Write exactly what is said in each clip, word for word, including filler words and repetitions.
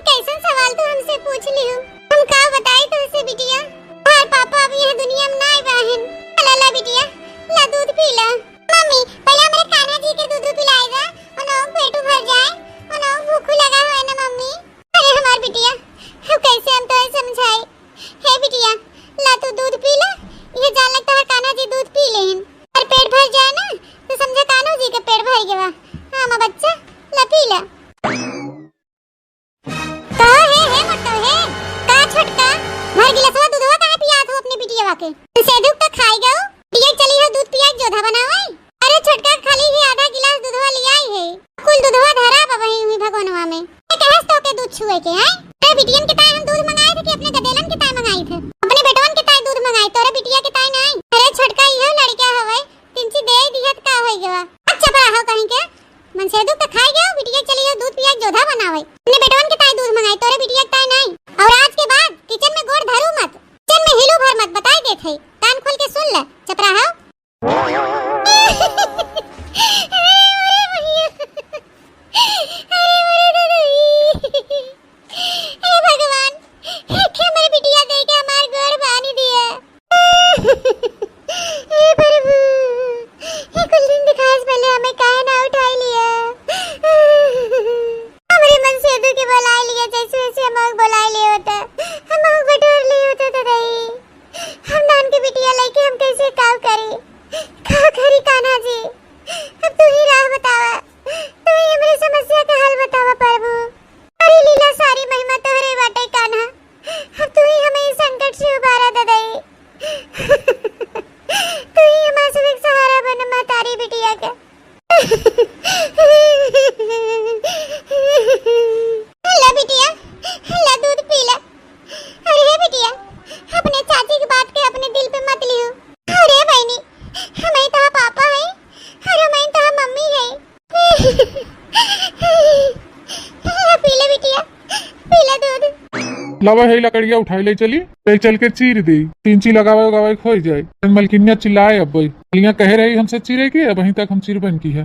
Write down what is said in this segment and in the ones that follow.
कैसन सवाल तू हमसे पूछ लिहू? हम का बताई तुमसे बिटिया? तोहार पापा अब यह दुनिया में नाई बाहिन। ला, ला बिटिया, ला दूध पी ला। मम्मी, पहले हमरे कान्हा जी के दूध पिलाई दा, उन्हों पेट भर जाए, उन्हों भूख लगा है ना मम्मी। अरे हमार बिटिया, अब कैसे हम तोहे समझाई? हे बिटिया, ला तू दूध पी ला, ये जान लग तोहार कान्हा जी दूध पी लेहिन। और पेट भर जाए ना, तो समझा कान्हा जी के पेट भर गवा। हाँ, माँ बच्चा, ला पी ला। का हे, हे मोटो हे, का छोटका, भर गिलसवा दूधवा काहे पियात हो अपने बिटियावा के? सेदुक तो खाई गऊ, पिए चली हो दूध पिया के जोधा बनावे। अरे छोटका खाली ही आधा गिलास दूधवा लियाई है, कुल दूधवा धरा बा वहीं हुई भगोनवा में। ये कहस तो के दूध छुए के, हैं? अरे बिटियन के ताई हम दूध मंगाई थे कि अपने गदेलन के ताई मंगाई थे? अपने बेटवन के ताई दूध मंगाई, तोरे बिटिया के ताई नाई। अरे छोटका इहो लड़का हवे, तिनची दे दिहत का होई गवा। अच्छा बड़ा हो कहीं के, मनसेदू तो खाई गयो, बिटिया चली हो दूध पिया के जोधा बनावे। अपने बेटवन के ताई दूध मंगाई, तोरे बिटिया के ताई नाई। और आज के बाद किचन में गोड़ धरू मत, किचन में हिलू भर मत, बताई देत है। कान खोल के सुन ले, चपराहा। अरे, अरे, भैया। अरे, अरे, दादा। हे भगवान, हे हमरे बिटिया दे के हमार गोड़ बानी दिया। हे प्रभु, हे कुल दिन दिखास पहले हमें काहे ना उठाई लिया? हमरे मनसेदू के बुलाई लिया, जैसे वैसे हम लोग बुलाई लिए होता, हम लोग बटोर लिए होता तो नहीं। हम नान के बिटिया लेके हम कैसे काव करी? का करी कान्हा जी? अब तू ही राह बतावा, तू ही हमरी समस्या का हल बतावा प्रभु। सारी लीला, सारी महिमा तोहरे बाटे कान्हा। अब तू ही हमें इस संकट से उबारा ददई। तू ही हमार सुख सहारा बन महतारी बिटिया के। ला बिटिया, ला दूध पी ला। अरे हे बिटिया, अपने चाची की बात के अपने दिल पे मत लियो। अरे बहनी, हमें तो पापा है और हमें तो मम्मी है। ला पी ले बिटिया, पी ले दूध। लावा है लकड़िया उठाई ले चली, ले चल के चीर दे। तिनची लगावे उगावे खोई जाए। मलकिनिया चिल्लाए अब भाई। मलकिनिया कहे रही हमसे चीरे के, अब वहीं तक हम चिरबन की है।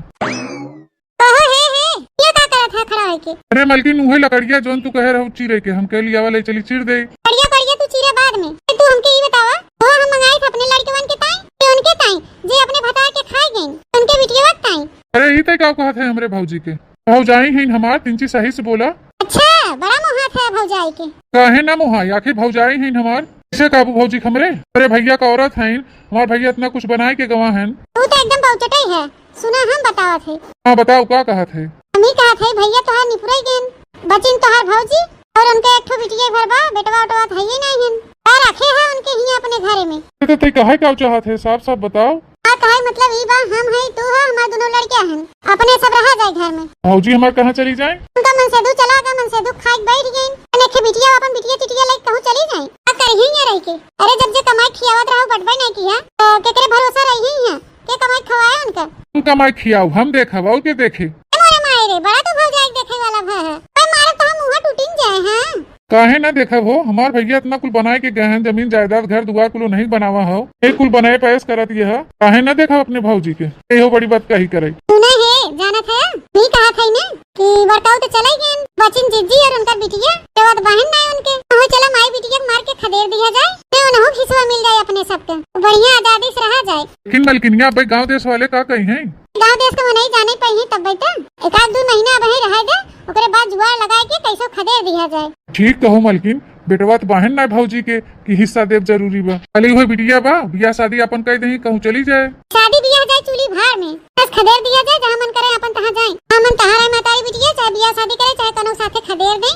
कहो हे, हे, ये का करत है खड़ा होके? अरे मलकिन, उहे लकड़िया जौन तू कहे रहू चीरे के, हम कहे लियावा ले चली चीर दे। कड़िया, कड़िया तू चीरे बाद में। ए, तू हमके ई बतावा, वो हम मंगाई थे अपने लड़कवन के ताई, कि उनके ताई, जे अपने भतार के खाए गईन, उनके बिटिया के ताई। अरे ई ते का कहत है हमरे भौजी के? भौजाई हईन हमार, तिनची सही से बोला। अच्छा, बड़ा मोहात है भौजाई के। काहे ना मोहाई, आखिर भौजाई हईन हमार। कैसे काबू भौजी हमरे? अरे भैया का औरत हईन, हमार भैया इतना कुछ बनाए के गवा हन। तू तो एकदम बाउचटई है। सुना, हम बतावत है। हाँ, बताओ, का कहत है? हम ही कहत है, भैया तोहार निपुरई गेन, बचिन तोहार भौजी, और उनके एक ठो बिटिया घर बा, बेटवा उटवा तो है ही नहीं हन। का रखे है उनके हियाँ अपने घरे में? तो तई कहे का चाहत है, साफ साफ बताओ। का कहे मतलब ई बा, हम है, तू है, हमार दोनों लड़कियाँ हन, अपने सब रहा जाए घर में। भौजी हमार कहाँ चली जाए? उनका मनसेदू चला गए, मनसेदू खाए के बैठ गए, अने एक बिटिया, अपन बिटिया टिटिया लेके कहूँ चली जाए। का करी हियाँ रह के? अरे जब जे कमाई खियावत रहो बटबे नहीं किया, तो केकरे भरोसा रही हियाँ? के कमाई खवाए उनका? तू कमाई खियाओ, हम देखब, और के देखे? ए मोरे माई रे, बड़ा तू भौजाई के देखे वाला भा है। पर मारे तो हम मुँह टूटिन जाए हैं। काहे ना देखब हो, हमार भैया इतना कुल बनाए के गए हैं, जमीन जायदाद घर दुआर कुल नहीं बनावा हो, एक कुल बनाए पैस करत ये है, काहे ना देखब अपने भौजी के? ए हो बड़ी बात कही करे। सुना है, जानत है, नहीं कहा था ना कि बड़काऊ तो चले गए, बचिन जिज्जी और उनकर बिटिया, के बाद बहन ना उनके, हो चला माई बिटिया के मार के खदेड़ दिया जाए, ते उनहु हिस्सा मिल जाए अपने सबके, बढ़िया आजादी से रहा जाए। लेकिन मलकिनिया, अब गाँव देश वाले का कही हैं? गाँव देश के मनई जाने पई हैं तब बैठा। एक आध दो महीना अब ही रहे दे, ओकरे बाद जुआर लगाए के कैसो खदेड़ दिया जाए। ठीक कहो मलकिन, बेटवा तो बाहन ना भौजी के कि हिस्सा देब जरूरी बा। खाली वही बिटिया बा, बियाह शादी अपन कह दही, कहूँ चली जाए। शादी बियाह जाए चूल्ही भार में, बस खदेड़ दिया जाए, जहाँ मन करे अपन तहाँ जाए। हाँ, मन तहाँ रहे महतारी बिटिया, चाहे बियाह शादी करे, चाहे कोनो साथे खदेड़ दे।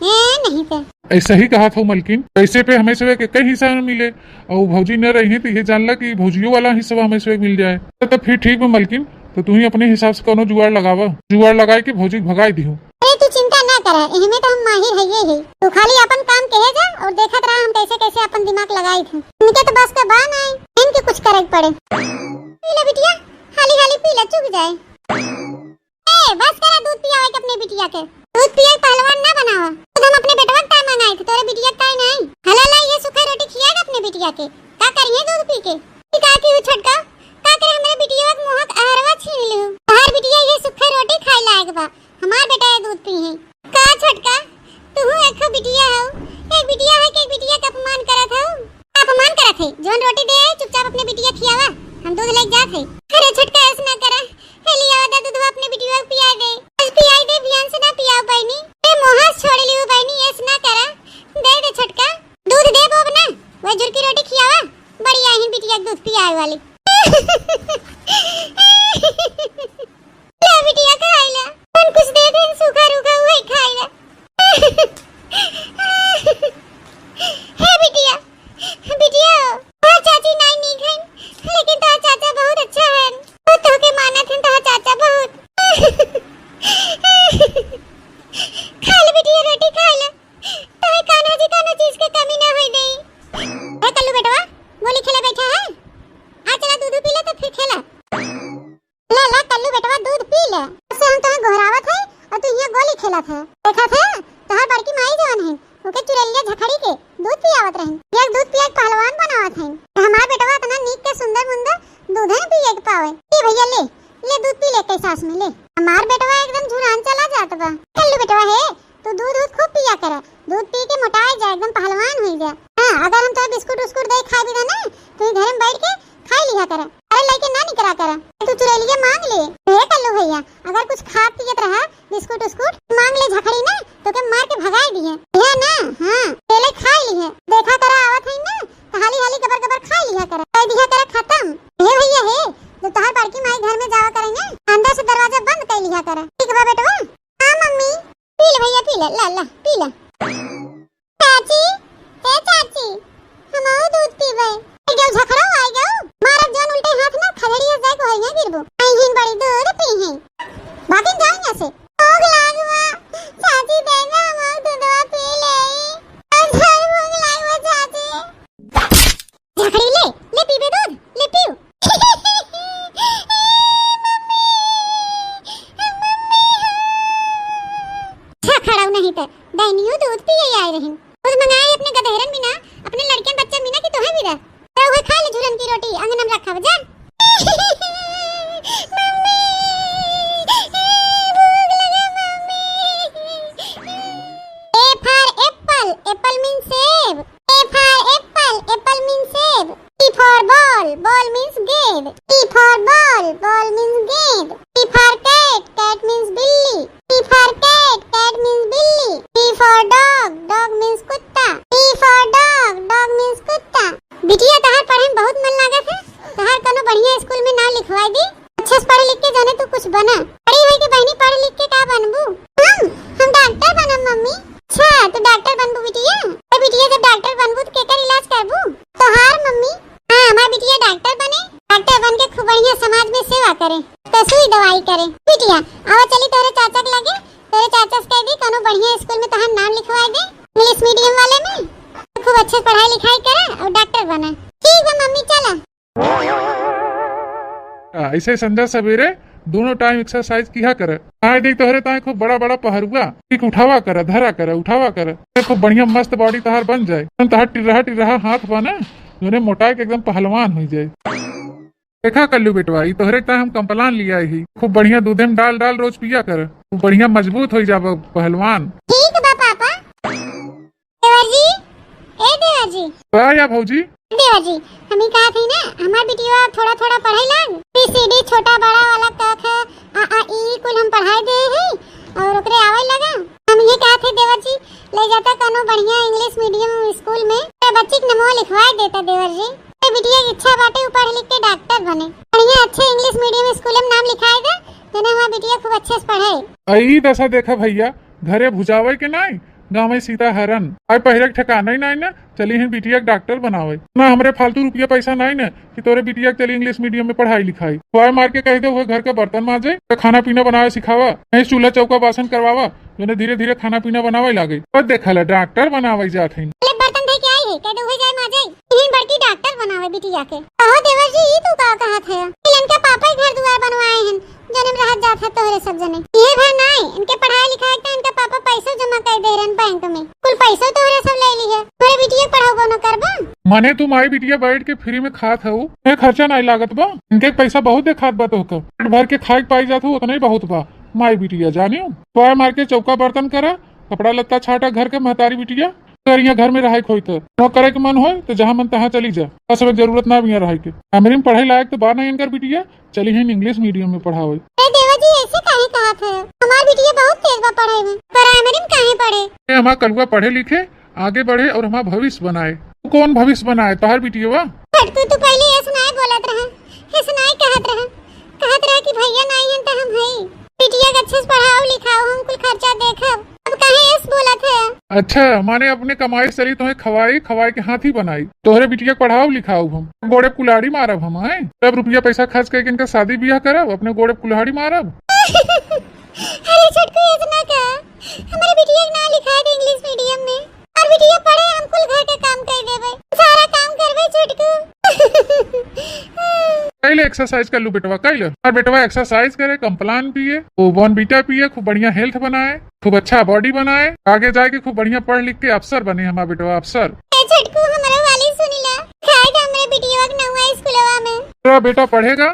ए, नहीं पे। ऐसा ही कहा था मलकिन, पैसे पे हमें से के कई हिस्सा न मिले, और भौजी न रही तो ये जान ला कि भौजियों वाला हिस्सा हमें से मिल जाए। तो, तो फिर ठीक बा मलकिन, तो तू ही अपने हिसाब से कोनो जुगाड़ लगावा, जुगाड़ लगाए के भौजी के भगाई दिहो। अरे तू चिंता ना करा, एहमे तो हम माहिर हइये ही। तू खाली अपन काम कहे जा और देखत रहा हम कैसे कैसे अपन दिमाग लगाई थे। इनके तो बस के बा नहीं, इनके कुछ करे के पड़े। पी ले बिटिया, हाली हाली पी ले, चुक जाए। ए, बस करा दूध पियावे के अपने बिटिया के। दूध पिए के पहलवान ना बनावा। दूध हम अपने बेटवा के ताई मंगाई थे, तोरे बिटिया के ताई नहीं। हला ला, ये सूखा रोटी खिया दे अपने बिटिया के। का करिए दूध पी के? ई का की छोटका? का करे हमरे बिटिया के मुँह के अहरवा छीन लिहू? तोहार बिटिया ये सूखा रोटी खाए लायक बा। हमार बेटा ये दूध पी है। का छोटका? तू बिटिया हौ, एक बिटिया है कि एक बिटिया का अपमान करत हौ। अपमान करत है, जौन रोटी दे आई, चुपचाप अपने बिटिया खियावा, हम दूध लेके जात है। अरे छोटका, ऐस ना करा, हे लियावा दा दूधवा, अपने बिटिया को पिया दे। आज पियाई दे, बिहान से ना पियाओ बहिनी। ए मोहा से छोड़ लियो बहिनी, ऐस ना करा, दे दे छोटका। दूध दे बोब ना, वही जुरकी रोटी खियावा, बड़ी आई बिटिया के दूध पियाए वाली। ला बिटिया खाई ला, अपन कुछ दे दे, सूखा रूखा हुआ ही खाई ला। हे बिटिया, बिटिया, तोहार चाची नाई नीक हन, लेकिन तोहार चाचा बहुत अच्छा हन। वो तोहके मानत हन, तोहार चाचा बहुत। खा ले बिटिया, रोटी खा ले। तोहे कान्हा जी कौनो चीज के कमी ना होई देई। ए कल्लू बेटवा, गोली खेले बैठा है? आ चला दूध पी ले तो फिर खेला। ले ला कल्लू बेटवा, दूध पी ले। से हम तोहे गोहरावत है और तू हियां गोली खेलत है। देखत है, तोहार बड़की माई जवन है, ओके चुरैलिया झखड़ी के दूध पियावत रही। एक दूध पिया के पहलवान बनावत है। हमार बेटवा इतना नीक के सुंदर मुंदर दूध है पिए के पावे। ए भैया ले, ले दूध पी ले, कई सांस में ले। हमार बेटवा एकदम झुरान चला जात बा। कल्लू बेटवा है, तू दूध दूध खूब पिया कर, दूध पी के मोटाए जा, एकदम पहलवान हुई जा। हाँ, अगर हम तोहे बिस्कुट उस्कुट दे खाए भी ना, तू ही घर में बैठ के खाई लिहा कर। अरे लइके ना निकरा कर, तू चुरैलिया मांग ले। हे कल्लू भैया, अगर कुछ खात पियत रहा बिस्कुट उस्कुट, मांग ले झखड़ी ना, तोके मार के भगाई दिहे। हे ना, हाँ, पहले खाई लिहे। देखा करा आवत है ना, तो हाली हाली गबर गबर खाई लिहा कर, कह दिहा कर खत्म। हे भैया हे, जब तोहार बड़की माई घर में जावा करे ना, अंदर से दरवाजा बंद कर लिहा कर। ठीक बा बेटवा? हाँ मम्मी। पी ले भैया, पी ले, ला, ला, पी ले। चाची, हे चाची, हमहू दूध पीबे। ए, गेहूं झखरा आई गऊ। मारब जौन उल्टे हाथ ना, खदेड़िया जाए को होइया गिरबू। आई हिन बड़ी दूध पी है। भागिन जाओ यहाँ से। भूख लाग बा। चाची, दे दे, हमहू दूधवा पी ले। अच्छा, भूख लाग बा, चाची। झखड़ी ले, ले पीबे दूध, ले पीऊ। झखड़ऊ नहीं त, दैनियो दूध पिए आए रहिन। दूध मंगाए अपने गदहरन बिना, अपने लड़कियन बच्चा बिना कि तोहे बिना। तो वह खा ले झुरन की रोटी, अंगन में रखा जा। मम्मी, भूख लगा mummy. A for apple, apple means सेब। A for apple, apple means सेब। B for ball, ball means गेंद। B for ball, ball means गेंद। C for cat, cat means बिल्ली। C for cat, cat means बिल्ली। D for dog, dog means कुत्ता। D for dog, dog means कुत्ता। बिटिया, तहार पढ़े में बहुत मन लागत है, तहार कोनो बढ़िया स्कूल में नाम लिखवाई दी। अच्छे से पढ़ लिख के जाने तू कुछ बना। बड़ी होई के बहनी पढ़ लिख के का बनबू? हम, हम डॉक्टर बनब मम्मी। अच्छा, तू डॉक्टर बनबू बिटिया? तो बिटिया जब डॉक्टर बनबू तो केकर इलाज करबू? तोहार मम्मी। हाँ, हमार बिटिया डॉक्टर बने, डॉक्टर बन के खूब बढ़िया समाज में सेवा करे, तो सुई दवाई करे। बिटिया, आवा चली तोहरे चाचा के लगे, तोहरे चाचा से कह दी कोनो बढ़िया स्कूल में तोहार नाम लिखवा दे, इंग्लिश मीडियम वाले में। तो खूब अच्छे से पढ़ाई लिखाई करे और डॉक्टर बने। ठीक बा मम्मी, चला। आ, ऐसे संझा सवेरे दोनों टाइम एक्सरसाइज किया करे। आए देख तोहरे ताए खूब बड़ा बड़ा पहरुआ, ठीक उठावा करे, धरा करे, उठावा करे। ये खूब बढ़िया मस्त बॉडी तहार बन जाए। हम तहार टिर्रहा टिर्रहा हाथ बा ना, जोने मोटाए के एकदम पहलवान हो जाए। देखा कल्लू बेटवा, ई तोहरे ताए हम कम्प्लान लिया ही, खूब बढ़िया दूधे में डाल डाल रोज पिया कर, खूब बढ़िया मजबूत हो जाबा पहलवान। ठीक बा पापा। देवर जी, ए देवर जी। का या भौजी? देवर जी, हम ही कहा थी ना, हमार बिटिया थोड़ा थोड़ा पढ़े लाग, A B C D छोटा बड़ा वाला क ख, आ आ ई कुल हम पढ़ाई दे ही और ओकरे आवे लगा। हम ये कहा थे देवर जी, ले जाता कोनो बढ़िया इंग्लिश मीडियम स्कूल में, तो बच्ची के नमवा लिखवाए देता देवर जी। तो बिटिया की इच्छा बाटे उ पढ़ लिख के डॉक्टर बने, बढ़िया अच्छे इंग्लिश मीडियम स्कूल में नाम लिखाए दे, जेने हमार बिटिया खूब अच्छे से पढ़े। आ ई दशा देखा भैया, घरे भुजावे के नाई, गाँवे सीता हरन। आई पहले के ठिकाना ही नाई ना, चली ही बिटिया के डॉक्टर बनावे। ना हमरे फालतू रुपया पैसा नाई ना कि तोरे बिटिया के चली इंग्लिश मीडियम में पढ़ाई लिखाई। वाय मार के कह दे, वह घर के बर्तन माजे, खाना पीना बनावे सिखावा, नहीं चूल्हा चौका बासन करवावा, जोने धीरे धीरे खाना पीना बनावे लागे। और देखा ला डॉक्टर बनावे जात है। ले बर्तन धोई के आई है, कह दे वह जाए माजे। इहन बड़की डॉक्टर बनावे बिटिया के। कहो देवर जी, ई तू का कहत है? कि इनके पापा ही घर दुआर बनवाए हैं, जने में रहत जात है तोहरे सब जने। ये भर नाई, इनके पढ़ाई लिखाई के इनका पापा पैसो जमा कर दे रहन बैंक में। कुल पैसो तोहरे सब ले ली है। तोहरे बिटिया के पढ़ाबो न करबो? मने तू माई बिटिया बैठ के फ्री में खात हऊ, ए खर्चा नाई लागत बा। इनके पैसा बहुत देखात बा तोहका। पेट भर के खाए के पाई जात हऊ, उतना ही बहुत बा। माई बिटिया जानियो, तोय मार के चौका बर्तन करा, कपड़ा लत्ता छाटा घर के महतारी बिटिया। अगर यहाँ घर में रहे के होई तो, वो करे के मन होय तो जहाँ मन तहाँ चली जा। बस अब जरूरत ना बिया रहे के। हमरे में पढ़े लायक तो बा ना इनकर बिटिया, चली है इंग्लिश मीडियम में पढ़ावे। अरे देवर जी, ऐसे काहे कहत है? हमार बिटिया बहुत तेज बा पढ़े में, प्राइमरी में काहे पढ़े? ए, हमार कलुआ पढ़े लिखे, आगे बढ़े और हमार भविष्य बनाए। तू कौन भविष्य बनाए, तोहर बिटिया बा? छोटकू, तू पहले ऐसे नाय बोलत रहे, ऐसे नाय कहत रहे, कहत रहे कि भैया नाय हन त हम हई। बिटिया के अच्छे से पढ़ाओ लिखाओ, हम कुल खर्चा देखब। अब काहे ऐसे बोलत है? अच्छा, माने अपने कमाई से चली, तुम्हें खवाई, खवाई के हाथी बनाई। तोहरे बिटिया के पढ़ाओ लिखाओ हम, गोड़े कुल्हाड़ी मारब हम, हैं? सब रुपया पैसा खर्च करके इनका शादी बियाह करब, अपने गोड़े कुल्हाड़ी मारब। अरे छोटकू, ऐसे ना कह, हमारे बिटिया के ना लिखा दे इंग्लिश मीडियम में। और बिटिया पढ़े, हम कुल घर के काम कर देबे, सारा काम करबे छोटकू। कैले एक्सरसाइज कर लू बेटवा, कैले। और बेटवा एक्सरसाइज करे, कॉम्प्लान पिए, वो बॉर्नवीटा पिए, खूब बढ़िया हेल्थ बनाए, खूब अच्छा बॉडी बनाए, आगे जाके खूब बढ़िया पढ़ लिख के अफसर बने हमार बेटवा, अफसर। ए छोटकू, हमरो वाली सुनी ला, खाए के हमरे बिटिया के नौवा स्कूलवा में। तेरा बेटा पढ़ेगा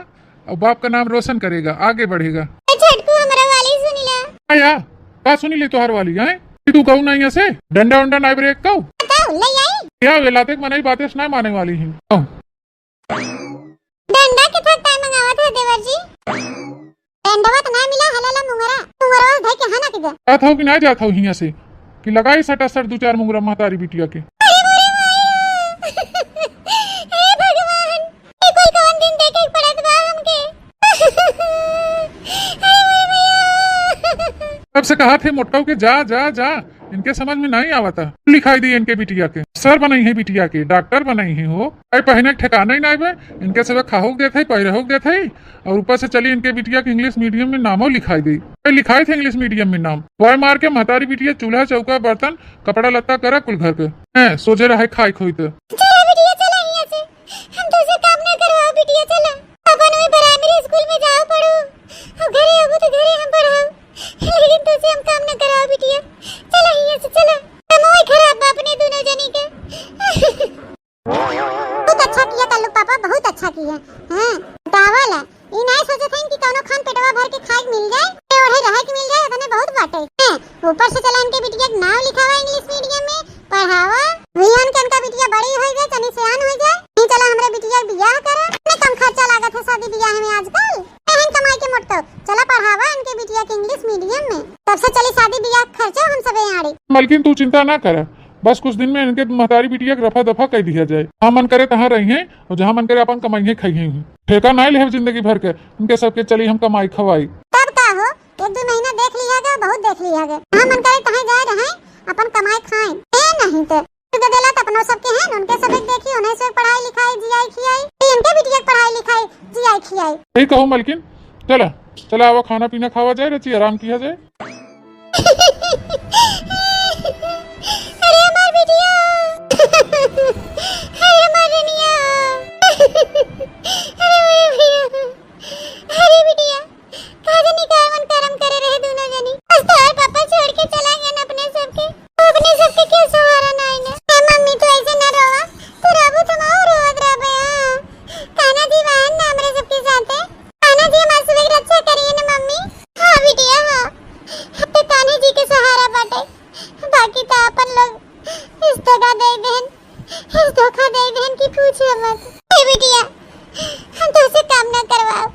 और बाप का नाम रोशन करेगा, आगे बढ़ेगा। ए छोटकू, हमरो वाली सुनी ला। आया, का सुनी ले तोहार वाली, हैं? कि तू कहू ना यहाँ से, डंडा उंडा नाई ब्रेक कहू। कहू, ले आई। क्या वे लाते के मनई बातें से ना माने वाली हैं। कहू। डंडा के थक टाइम मंगावत है देवर जी। डंडवा त ना मिला, हलाला मुंगरा। मुंगरवा धई के हना के दे। जात हो कि ना जात हो हियाँ से? कि लगाई सटासट दू चार मुंगरा महतारी बिटिया के। अरे मोरे माया। हे भगवान, ई कुल कवन दिन देखे के पड़त बा हमके। अरे मोरे माया। तब से कहा थे मोटकाऊ के जा, जा, जा, इनके समझ में नहीं आवता। लिखाई दी इनके बिटिया के, सर बनाई है बिटिया के, डॉक्टर बनाई है हो। अरे पहने के ठिकाना ही ना बे, इनके सब खाहू के देते, पहिरहू के देते, और ऊपर से चली इनके बिटिया के इंग्लिश मीडियम में नामो लिखाई दी। अरे लिखाई थे इंग्लिश मीडियम में नाम, वाय मार के महतारी बिटिया चूल्हा चौका बर्तन कपड़ा लत्ता करा कुल घर के। हैं, सोझे रहे खाई खोई ते। चला बिटिया, चला हियाँ से। हम तोसे काम ना करवाओ बिटिया, चला। अपन वही प्राइमरी स्कूल में जाओ पढ़ो। और घरे आबो तो घरे हम पढ़ाओ। लेकिन तोसे हम काम ना कराओ बिटिया। चला हियाँ से, चला। हम वही खराब बा अपने दोनों जनी के। बहुत अच्छा किया कल्लू पापा, बहुत अच्छा किया। हाँ, दावल है। ई नाय सोचत हईन कि कौनो खान पेटवा भर के खाए के मिल जाए, ओढ़े रहे के मिल जाए, उतने बहुत बाटे। हैं, ऊपर से चला इनके बिटिया के नाम लिखावा इंग्लिश मीडियम में, पढ़ावा। विहान के इनका बिटिया बड़ी हो जाए, तनी सियान हो जाए। नहीं चला हमरे बिटिया के बियाह करा। इतने कम खर्चा लागत है शादी बियाह में आजकल। एहन कमाई के मोटको, चला पढ़ावा इनके बिटिया के इंग्लिश मीडियम में। तब से चली शादी बियाह के खर्चा हम सबे आड़ी। मलकिन तू चिंता ना करा, बस कुछ दिन में इनके महतारी बिटिया के रफा दफा कर दिया जाए। हाँ मन करे तहाँ रही हैं और जहाँ मन करे अपन कमाई है खाई हैं। ठेका नाय लेहब जिंदगी भर के, इनके सबके चली हम कमाई खवाई। तब का हो, एक दो महीना देख लिया गया, बहुत देख लिया गया। जहाँ मन करे तहाँ जाए रहे, अपन कमाई खाए। ए नहीं तो, तू दे देला त अपनो सबके हैं, उनके सब एक देखी, उन्हें से पढ़ाई लिखाई, जियाई खियाई, ए इनके बिटिया के पढ़ाई लिखाई, जियाई खियाई। यही कहो मलकिन, चला, चला आवा खाना पीना खावा जाए, रची आराम किया जाए। अरे हमार बिटिया, अरे हमार रनिया, अरे मोरे भैया, अरे बिटिया, का जानी का मन करम करे रहे दोनों जनी। आज तोहर पापा छोड़ के चला गए अपने सबके, अपने सबके क्यों सहारा ना आईने। ए मम्मी, तू ऐसे ना रोवा, तू रोबू तो हम और रोवत रहबे। हाँ, कान्हा जी बहन ना हमरे सबके साथे। कान्हा जी हमार सबके रक्षा करिए ना मम्मी। हाँ बिटिया, हाँ, अब तो कान्हा जी के सहारा बाटे, बाकी तो अपन लोग इस दगा दे देन, इस धोखा दे देन कि पूछो मत। ए बिटिया, हम तोसे काम ना करवाओ,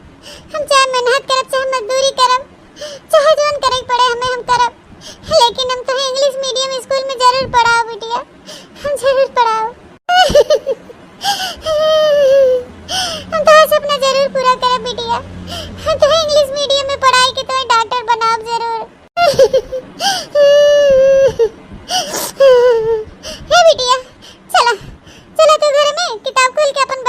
हम चाहे मेहनत करब, चाहे मजदूरी करब, चाहे जौन करे के पड़े हमें हम करब, लेकिन हम तोहे इंग्लिश मीडियम स्कूल में जरूर पढ़ाओ बिटिया, हम जरूर पढ़ाओ। हम तोहार सपना जरूर पूरा करब बिटिया, हम तोहे इंग्लिश मीडियम में पढ़ाई के तोहे डॉक्टर बनाब जरूर। हे बिटिया, चला, चला तू घर में किताब खोल के अपन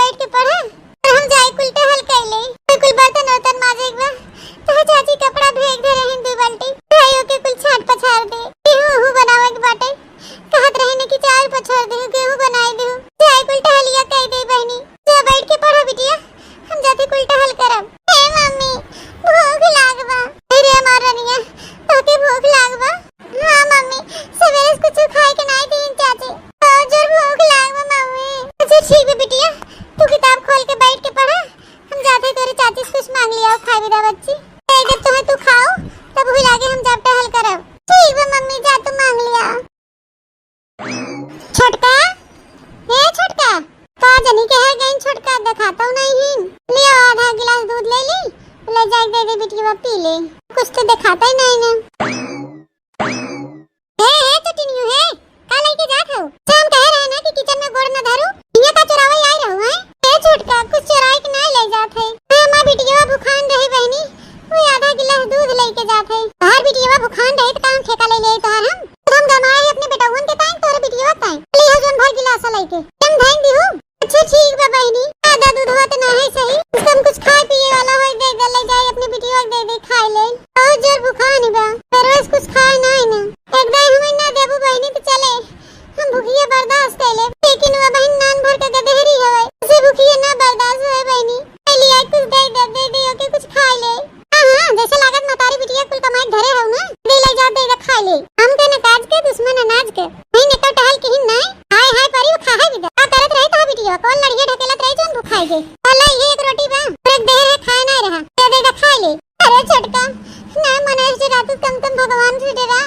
देखातउ नाहीं है। लियो आधा गिलास दूध ले ली, ले जाइके दे दे बिटिया पी ले। कुछ तो देखातइ नाहीं ना। हे, हे, चुटिनियो, हे, का लइके जात हउ? से हम कहे रहे ना कि किचन में गोड़ न धरू, इहाँ का चोरावइ आइ रहू, हैं? ए छोटका, कुछ चोराइ के नाहीं लइ जात है। हाँ, हमार बिटिया भुखान रही बहिनी, वो आधा गिलास दूध लइके जात है। तोहार बिटिया भुखान रही त का हम ठेका लइ लेई तोहार हम? तो हम गरमाए ही अपने बेटउवन के ताईं, तोहरे बिटिया के ताईं। ली हो जौन भर गिलास लइके, तुम धइन दिहू। अच्छा ठीक बा बहिनी, आधा दूधवा त नाहीं सही, कम कुछ खाए पिए वाला होइ दे दे, ले जाई अपने बिटिया के दे दे खाइ ले। बहुत जोर भुखान बा, दरवेस कुछ खाए नाहीं ना। एक दाईं हमें ना देबू बहिनी त चले, हम भुखिया बर्दाश्त कइ ले, लेकिन वो बहिन नान भर के गदेहरी हवे, उसे भुखिया ना बर्दाश्त होए बहिनी। ले लिया कुछ दे दे, दे दे ओके कुछ खाइ ले। हाँ, हाँ, जइसे लागत महतारी बिटिया कुल कमाइ धरे हउ ना, दे ले जा, दे दे खाइ ले। हम के न काज के, दुश्मन अनाज के। नहीं निकल टहल किहिन नाहीं। हाय, हाय, परी वो खाहे बिदा। का करत रही तोहार बिटिया? कौन लड़िया ढकेलत रही जौन भुखाइ गई? अल्लाह, ये एक रोटी बा, पूरे देह है खाए नाहीं रहा। दे दे दे खाइ ले। अरे छोटका, ना मने से डरा तू, कम कम भगवान से डरा।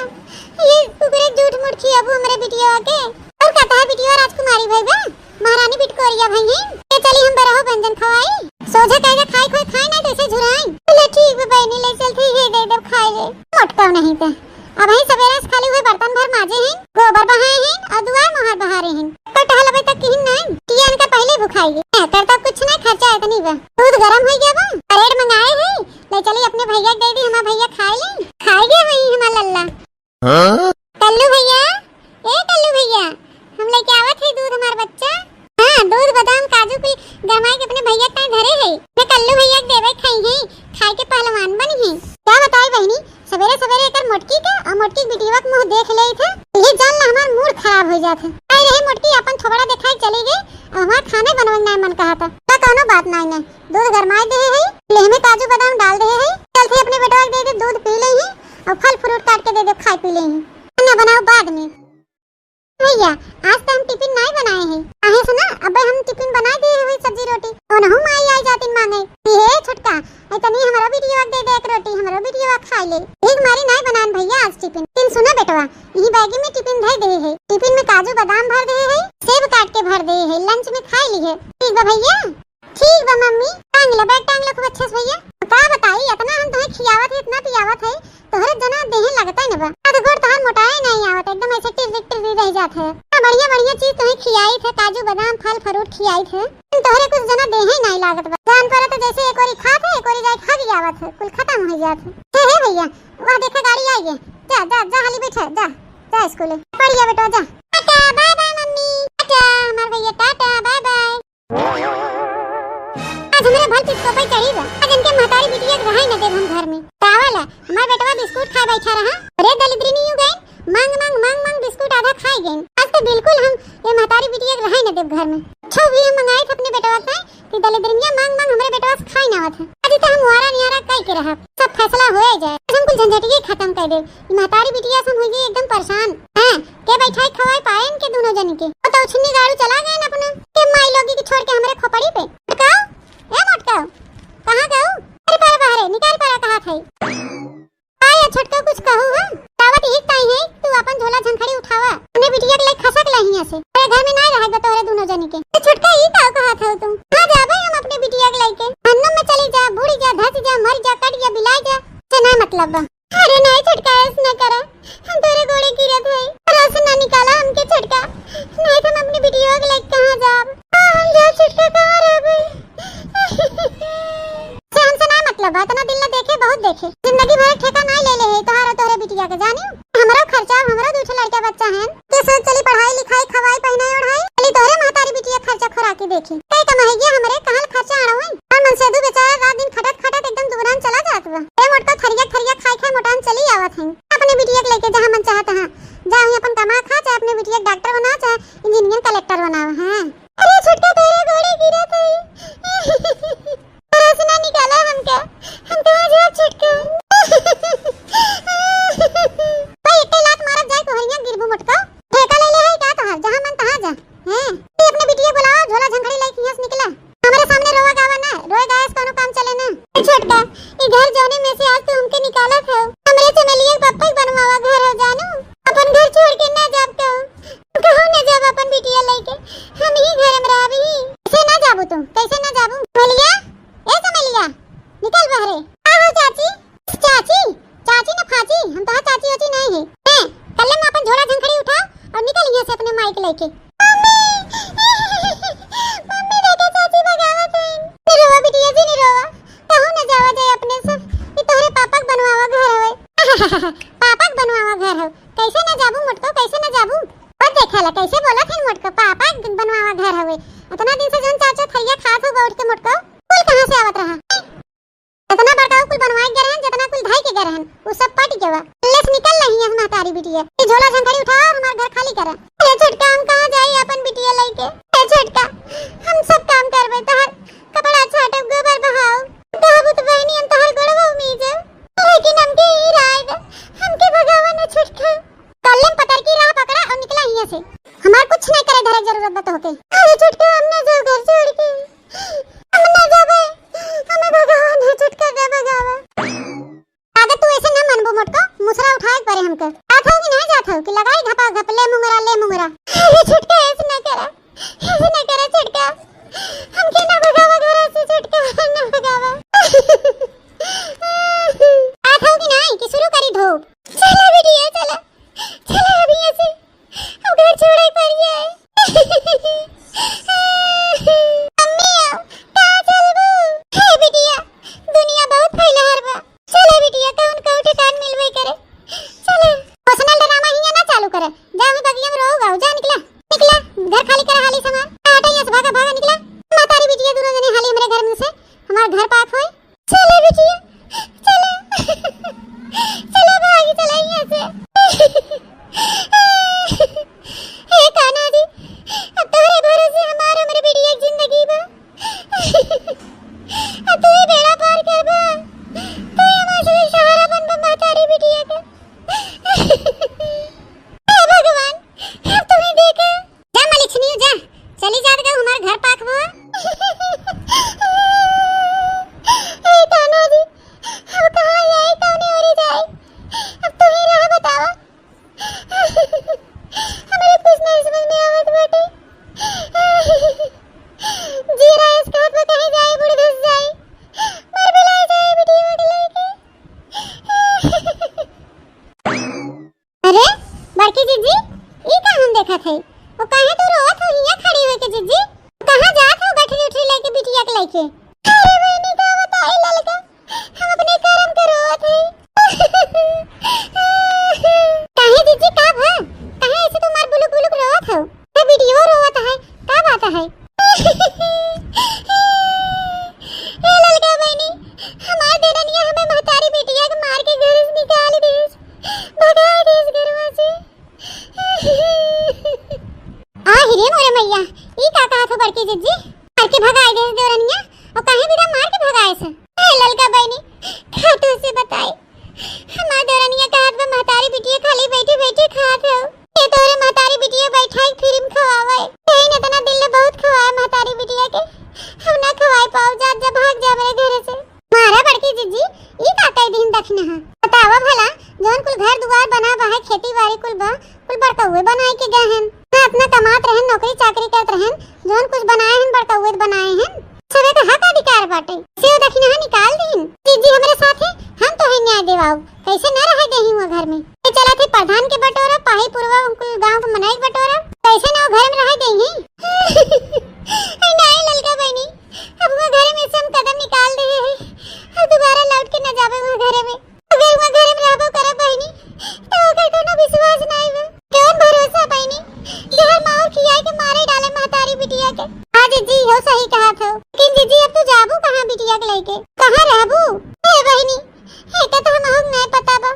ये कुकुरे झूठ मूठ खियाबू हमरे बिटिया के। और कहता है बिटिया राजकुमारी भई बा? महारानी बिटकोरिया भई हैं, के चली हम बरहो व्यंजन खवाई। सोझे कहे के खाई खोई खाई, नाहीं त ऐसे झुराई। बोले, "ठीक बा बहिनी, ले चलती, हे दे देब खाए ले।" मोटकाऊ नहीं त अबहीं सबेरे से खाली उहे बर्तन भर माजे हैं, गोबर बहाए हैं और दुआर मोहार बहारे हैं। तो टहलबे तक किहिन नाहीं, किया इनका पहिले भुखाई है। ए, करता कुछ नाहीं, खर्चा इतनी बा। दूध गरम होइ गया बा, ब्रेड मंगाए हैं, ले चली अपने भैया के दे दी, हमार भैया खाए ले। खाए गए वही हमार लल्ला। हाँ? कल्लू भैया, ए कल्लू भैया, हम लेके आवत है दूध हमार बच्चा। हाँ, दूध, बादाम, काजू कुल गरमाई के अपने भैया के ताईं धरे है। मैं कल्लू भैया के देवे खाई है, खाई के पहलवान बनी है। का बताई बहिनी, सबेरे सबेरे एकर मोटकी के और मोटकी के बिटिया के मुँह देख लेई थे, ये जान ला हमार मूड खराब हो जात है। आई रहे मोटकी अपन थोबड़ा देखाई चली गई, अब हमार खाने बनवे के नाहीं मन कहा था। का कौनो बात नाहीं ना, दूध गरमाए दे है, लेह में काजू बादाम डाल दे है, चलते अपने बेटवा के दे दे, दूध पी ले ही और फल फ्रूट काट के दे दे, खाए पी ले ही, खाना बनाओ बाद में। भैया, आज तो हम टिफिन नाहीं बनाए हैं, आहे सुना, अबे हम टिफिन बनाए दे हुई सब्जी रोटी, ओनहु माई आई जातिन मांगे कि हे छोटका, ए तनी हमरो बिटिया के दे दे एक रोटी, हमरो बिटिया खाए ले। एक मारी नाहीं बनान भैया आज टिफिन। लेकिन सुना बेटवा, यही बैगी में टिफिन धर दे है, टिफिन में काजू बादाम भर दे है, सेब काट के भर दे है, लंच में खाए ली है। ठीक बा भैया। ठीक बा मम्मी, टांग ले, बैग टांग ले खूब अच्छे से भैया। का बताई, इतना हम तोहे खियावत है, इतना पियावत है, तोहरे जना देहे लगता ही न बा। हाथ गोड़ तोहार मोटाए नाहीं आवत, एकदम ऐसे टिर्री टिर्री रह जात है। इतना बढ़िया बढ़िया चीज तोहे खियाई थे, काजू बादाम फल फ्रूट खियाई थे, तोहरे कुछ जना देहे नाहीं लागत बा। जान पर तो जैसे एक ओरी खात है, एक ओरी जाए खा भी आवत है, कुल खत्म हो जात है। हे, हे भैया, वह देखा गाड़ी आई है, जा, जा, जा, हाली बैठा, जा, जा स्कूल, पढ़िया बेटा, जा। Tata, bye bye mummy, tata, हमार भैया, टाटा, बाय बाय। आज हमरे भल पिटको पे चढ़ी बा। आज इनके महतारी बिटिया के रहाई न देब हम घर में। का वाला, हमार बेटवा बिस्कुट खाए बैठा रहा। अरे दलिद्री नहीं गए, मांग मांग मांग मांग बिस्कुट आधा खाए गए। आज तो बिल्कुल हम ये महतारी बिटिया के रहाई न देब घर में। अच्छा भी हम मंगाए थे अपने बेटवा से कि दलिद्रिनिया मांग मांग हमरे बेटवा से खाए ना आवत है। आज तो हम वारा नियारा कई के रहब। सब फैसला होए जाए। आज हम कुल झंझटिये खत्म कर दे। ई महतारी बिटिया से हम हो गई एकदम परेशान। हैं, के बैठाई खवाई पाए इनके दोनों जनी के? वो तो उछिन्नी गाड़ू चला गए ना अपना। के माई लोगी के छोड़ के हमरे खोपड़ी पे। मोटकाऊ, ए मोटकाऊ, कहाँ गऊ? अरे परा बाहरे, निकाल परा कहा थे। आया छोटका कुछ कहू है? तावत ही ताई है, तू अपन झोला झंखड़ी उठावा। अपने बिटिया के लेके खसक ला हियां से। अरे घर में ना रहे तोहरे दोनों जनी के। ए छोटका ई का कहा था तू? कहाँ जाबे हम अपने बिटिया के लेके? हन्नम में चली जा, बूड़ी जा, धस जा, मर जा, कट जा, बिलाई जा। से ना मतलब बा। अरे नहीं छोटका, ऐस ना करा, हम तोरे गोड़े गिरत है, रास्ता ना निकाला हमके छोटका, नहीं तो हम अपनी बिटिया के लेके कहाँ जाब? हाँ, हम जा छोटका, कहाँ रहबे? से हमसे ना मतलब बा, इतना दिल ना देखे, बहुत देखे, जिंदगी भर ठेका नहीं ले ले है तोहार और तोहरे बिटिया के, जानी? हमरो खर्चा, हमरो दू ठे लड़का बच्चा हैं, के सोच चली पढ़ाई लिखाई, खवाई पहनाई ओढ़ाई, चली तोहरे महतारी बिटिया खर्चा खोराकी देखी, कई कमाई गया हमरे, कहाँ खर्चा आड़ो है? और मनसेधु बेचारा रात दिन खटत खटत एकदम दुबरान चला जात बा। ए मोटका थरिया थरिया खाई खाई मोटान चली आवत है। अपने बिटिया के लेके जहाँ मन चाहे तहाँ जाओ, अपन कमा खा, चाहे अपने बिटिया के डॉक्टर बनाओ, चाहे इंजीनियर कलेक्टर बनाओ। हाँ। अरे छोटका तोरे गोड़े गिरत है। रास्ता निकाला हमका, हम कहाँ जाब छोटका? भाई एक लात मारत जाए कोहरिया गिरबू मोटका। ठेका ले ले है का तोहार, जहाँ मन तहाँ जा। हैं? तू अपने बिटिया बुलावा, झोला झंखड़ी लेके यहाँ से निकला। हमारे सामने रोवा गावा ना, रोए गाए से कोनो काम चले ना। ए छोटका, ई घर जौने में से आज तू हमके निकालत हो, हमरे चमेलिया के पप्पा के बनवावा घर हो जानू। अब के। मम्मी, मम्मी, देखा चाची भगावत हईन। नि रोवा बिटिया जी, नि रोवा। कहूँ न जावा जाए अपने से। ई तोहरे पापा के बनवावा घर हवे। पापा के बनवावा घर हवे। कैसे न जाबू मोटको, कैसे न जाबू? और देखा ला, कैसे बोलत हईन मोटको, पापा के बनवावा घर हवे। इतना दिन से जौन चार चौथरिया खात हो बैठ के मोटको, कुल कहाँ से आवत रहा? इतना बड़का कुल बनवाए के गए रहन, जितना कुल धाई के गए रहन, उ सब पट गवा। ले से निकल रही है महतारी बिटिया। ये झोला झंझरी उठावा और हमार घर खाली करा। ए छोटका, हम कहाँ जाई अपन बिटिया लेके? ए छोटका, हम सब काम करबे, तोहर कपड़ा छाटब, गोबर बहाओ, कहबू तो बहनी हम तोहर गोड़वा मीजब, लेकिन हमके ई राय दे, हमके भगावा ना छोटका। कल्ले में पतर की राह पकड़ा और निकला हियां से। हमार कुछ नहीं करे धरे जरूरत बा तोहके। अरे छोटका, हम ना जाओ घर छोड़ के। हम ना जाबे, हमें भगावा ना छोटका, ना भगावा। अगर तू ऐसे ना मनबो मोटको, मुसरा उठाए के परे हमके। जात हो कि नहीं जात हो कि लगाई घपा घप, ले मुंगरा, ले मुंगरा। अरे छोटका, ऐसे ना करा, ऐसे ना करा छोटका, हमके ना भगावा घर से छोटका, ना भगावा। जात हो कि नहीं कि शुरू करी धूप? चला बिटिया, चला, चला अब यहाँ से। अब घर छोड़े पड़ जाए। मम्मी, अब कहाँ चलबू? हे बिटिया, दुनिया बहुत फैलहर बा। चले बिटिया, कौन कहूँ ठिकान मिलबे करे। चले। Personal drama हियाँ ना चालू करे। जा, वहीं बगिया में रहो, गाओ। जा, निकला, निकला। घर खाली करा, हाली सामान। हटा यहाँ से, भागा, भागा, निकला। महतारी बिटिया दोनों जने हाली हमरे घर में से। हमार घर पाक होए। चले बिटिया, चला, चला भाग, चला यहाँ से। हे कान्हा जी, अब तोहरे भरोसे हमार, हमरे बिटिया के जिंदगी बा। अब तू ही बेड़ा पार करबा, तू ही हमार सहारा बनबा महतारी बिटिया के। हे भगवान, अब तू ही देखा। जा मलिछनी, जा, चली जात गऊ, हमार घर पाक हो। ए कान्हा जी, अब कहाँ जाई, कौने ओरी जाई? अब तू ही राह बतावा। हमरे कुछ नहीं समझ में आवत बाटे। जी रहा है इस घाट पे कहीं जाई, बूढ़ धस जाई, मर मिला जाई बिटिया के लेके। अरे बड़की जिज्जी, ई का हम देखत हई? ओ काहे तू रोवत हो हियां खड़ी होके जिज्जी? कहाँ जात हो गठरी उठरी लेके बिटिया के लेके? अरे बहनी का बताई ललका, हम अपने करम के रोवत हई। काहे जिज्जी का भा? काहे ऐसे तू मार बुलुक बुलुक रोवत हो? ए बिटियो रोवत है, का बात है? ए ललका बहनी, हमार देरनिया हमें महतारी बिटिया के मार के घर से निकाल देस, भगाए देस घरवा से। आ हिरे मोरे मैया, ई का कहत हो बड़की जिज्जी? मार के भगाए देस देवरनिया, और काहे बिना मार के भगाए से? ए ललका बहनी, का तो से बताई, हमार देवरनिया कहत बा, "महतारी बिटिया खाली बैठी बैठी खात हो। ये तोरे महतारी बिटिया बैठाई फिल्म खवावे। यही न इतना दिन ले बहुत खवाए महतारी बिटिया के। हम ना खवाए पाओ, जा, जा, भाग जा मेरे घर से।" मारा बड़की जिज्जी, ई का कई दिन दखिन है? बतावा भला, जौन कुल घर दुआर बना बा है, खेती बाड़ी कुल बा, कुल बड़कउए बनाए के गए हन। ना अपना कमात रहन, नौकरी चाकरी करत रहन, जौन कुछ बनाए हन, बड़कउए बनाए हन। सबे का हक अधिकार बाटे। से दखिनहा निकाल दीन। जिज्जी हमरे साथे, हम तोहे न्याय देवाओ। कैसे न रहे देही हुआ घर में। ये चला थे प्रधान के बटोरा, पाही पुरवा, उनको गांव के मनई के बटोरा। कैसे ना वो घर में रहे देही? अरे नाई ललका बहनी, अब वो घर में से हम कदम निकाल दे हैं। अब दोबारा लौट के न जावे वो घर में। अगर वहाँ घर में रहबो करब बहिनी, तो ओकर कोनो विश्वास नाई बा। कौन भरोसा बहिनी, जहर माहुर खियाए के मारे डाले महतारी बिटिया के। हाँ जिज्जी, हो सही कहत हो। लेकिन जिज्जी, अब तू जाबू कहाँ बिटिया के लेके? कहाँ रहबू? हे बहिनी, एका तो हम अहुक नाई पता बा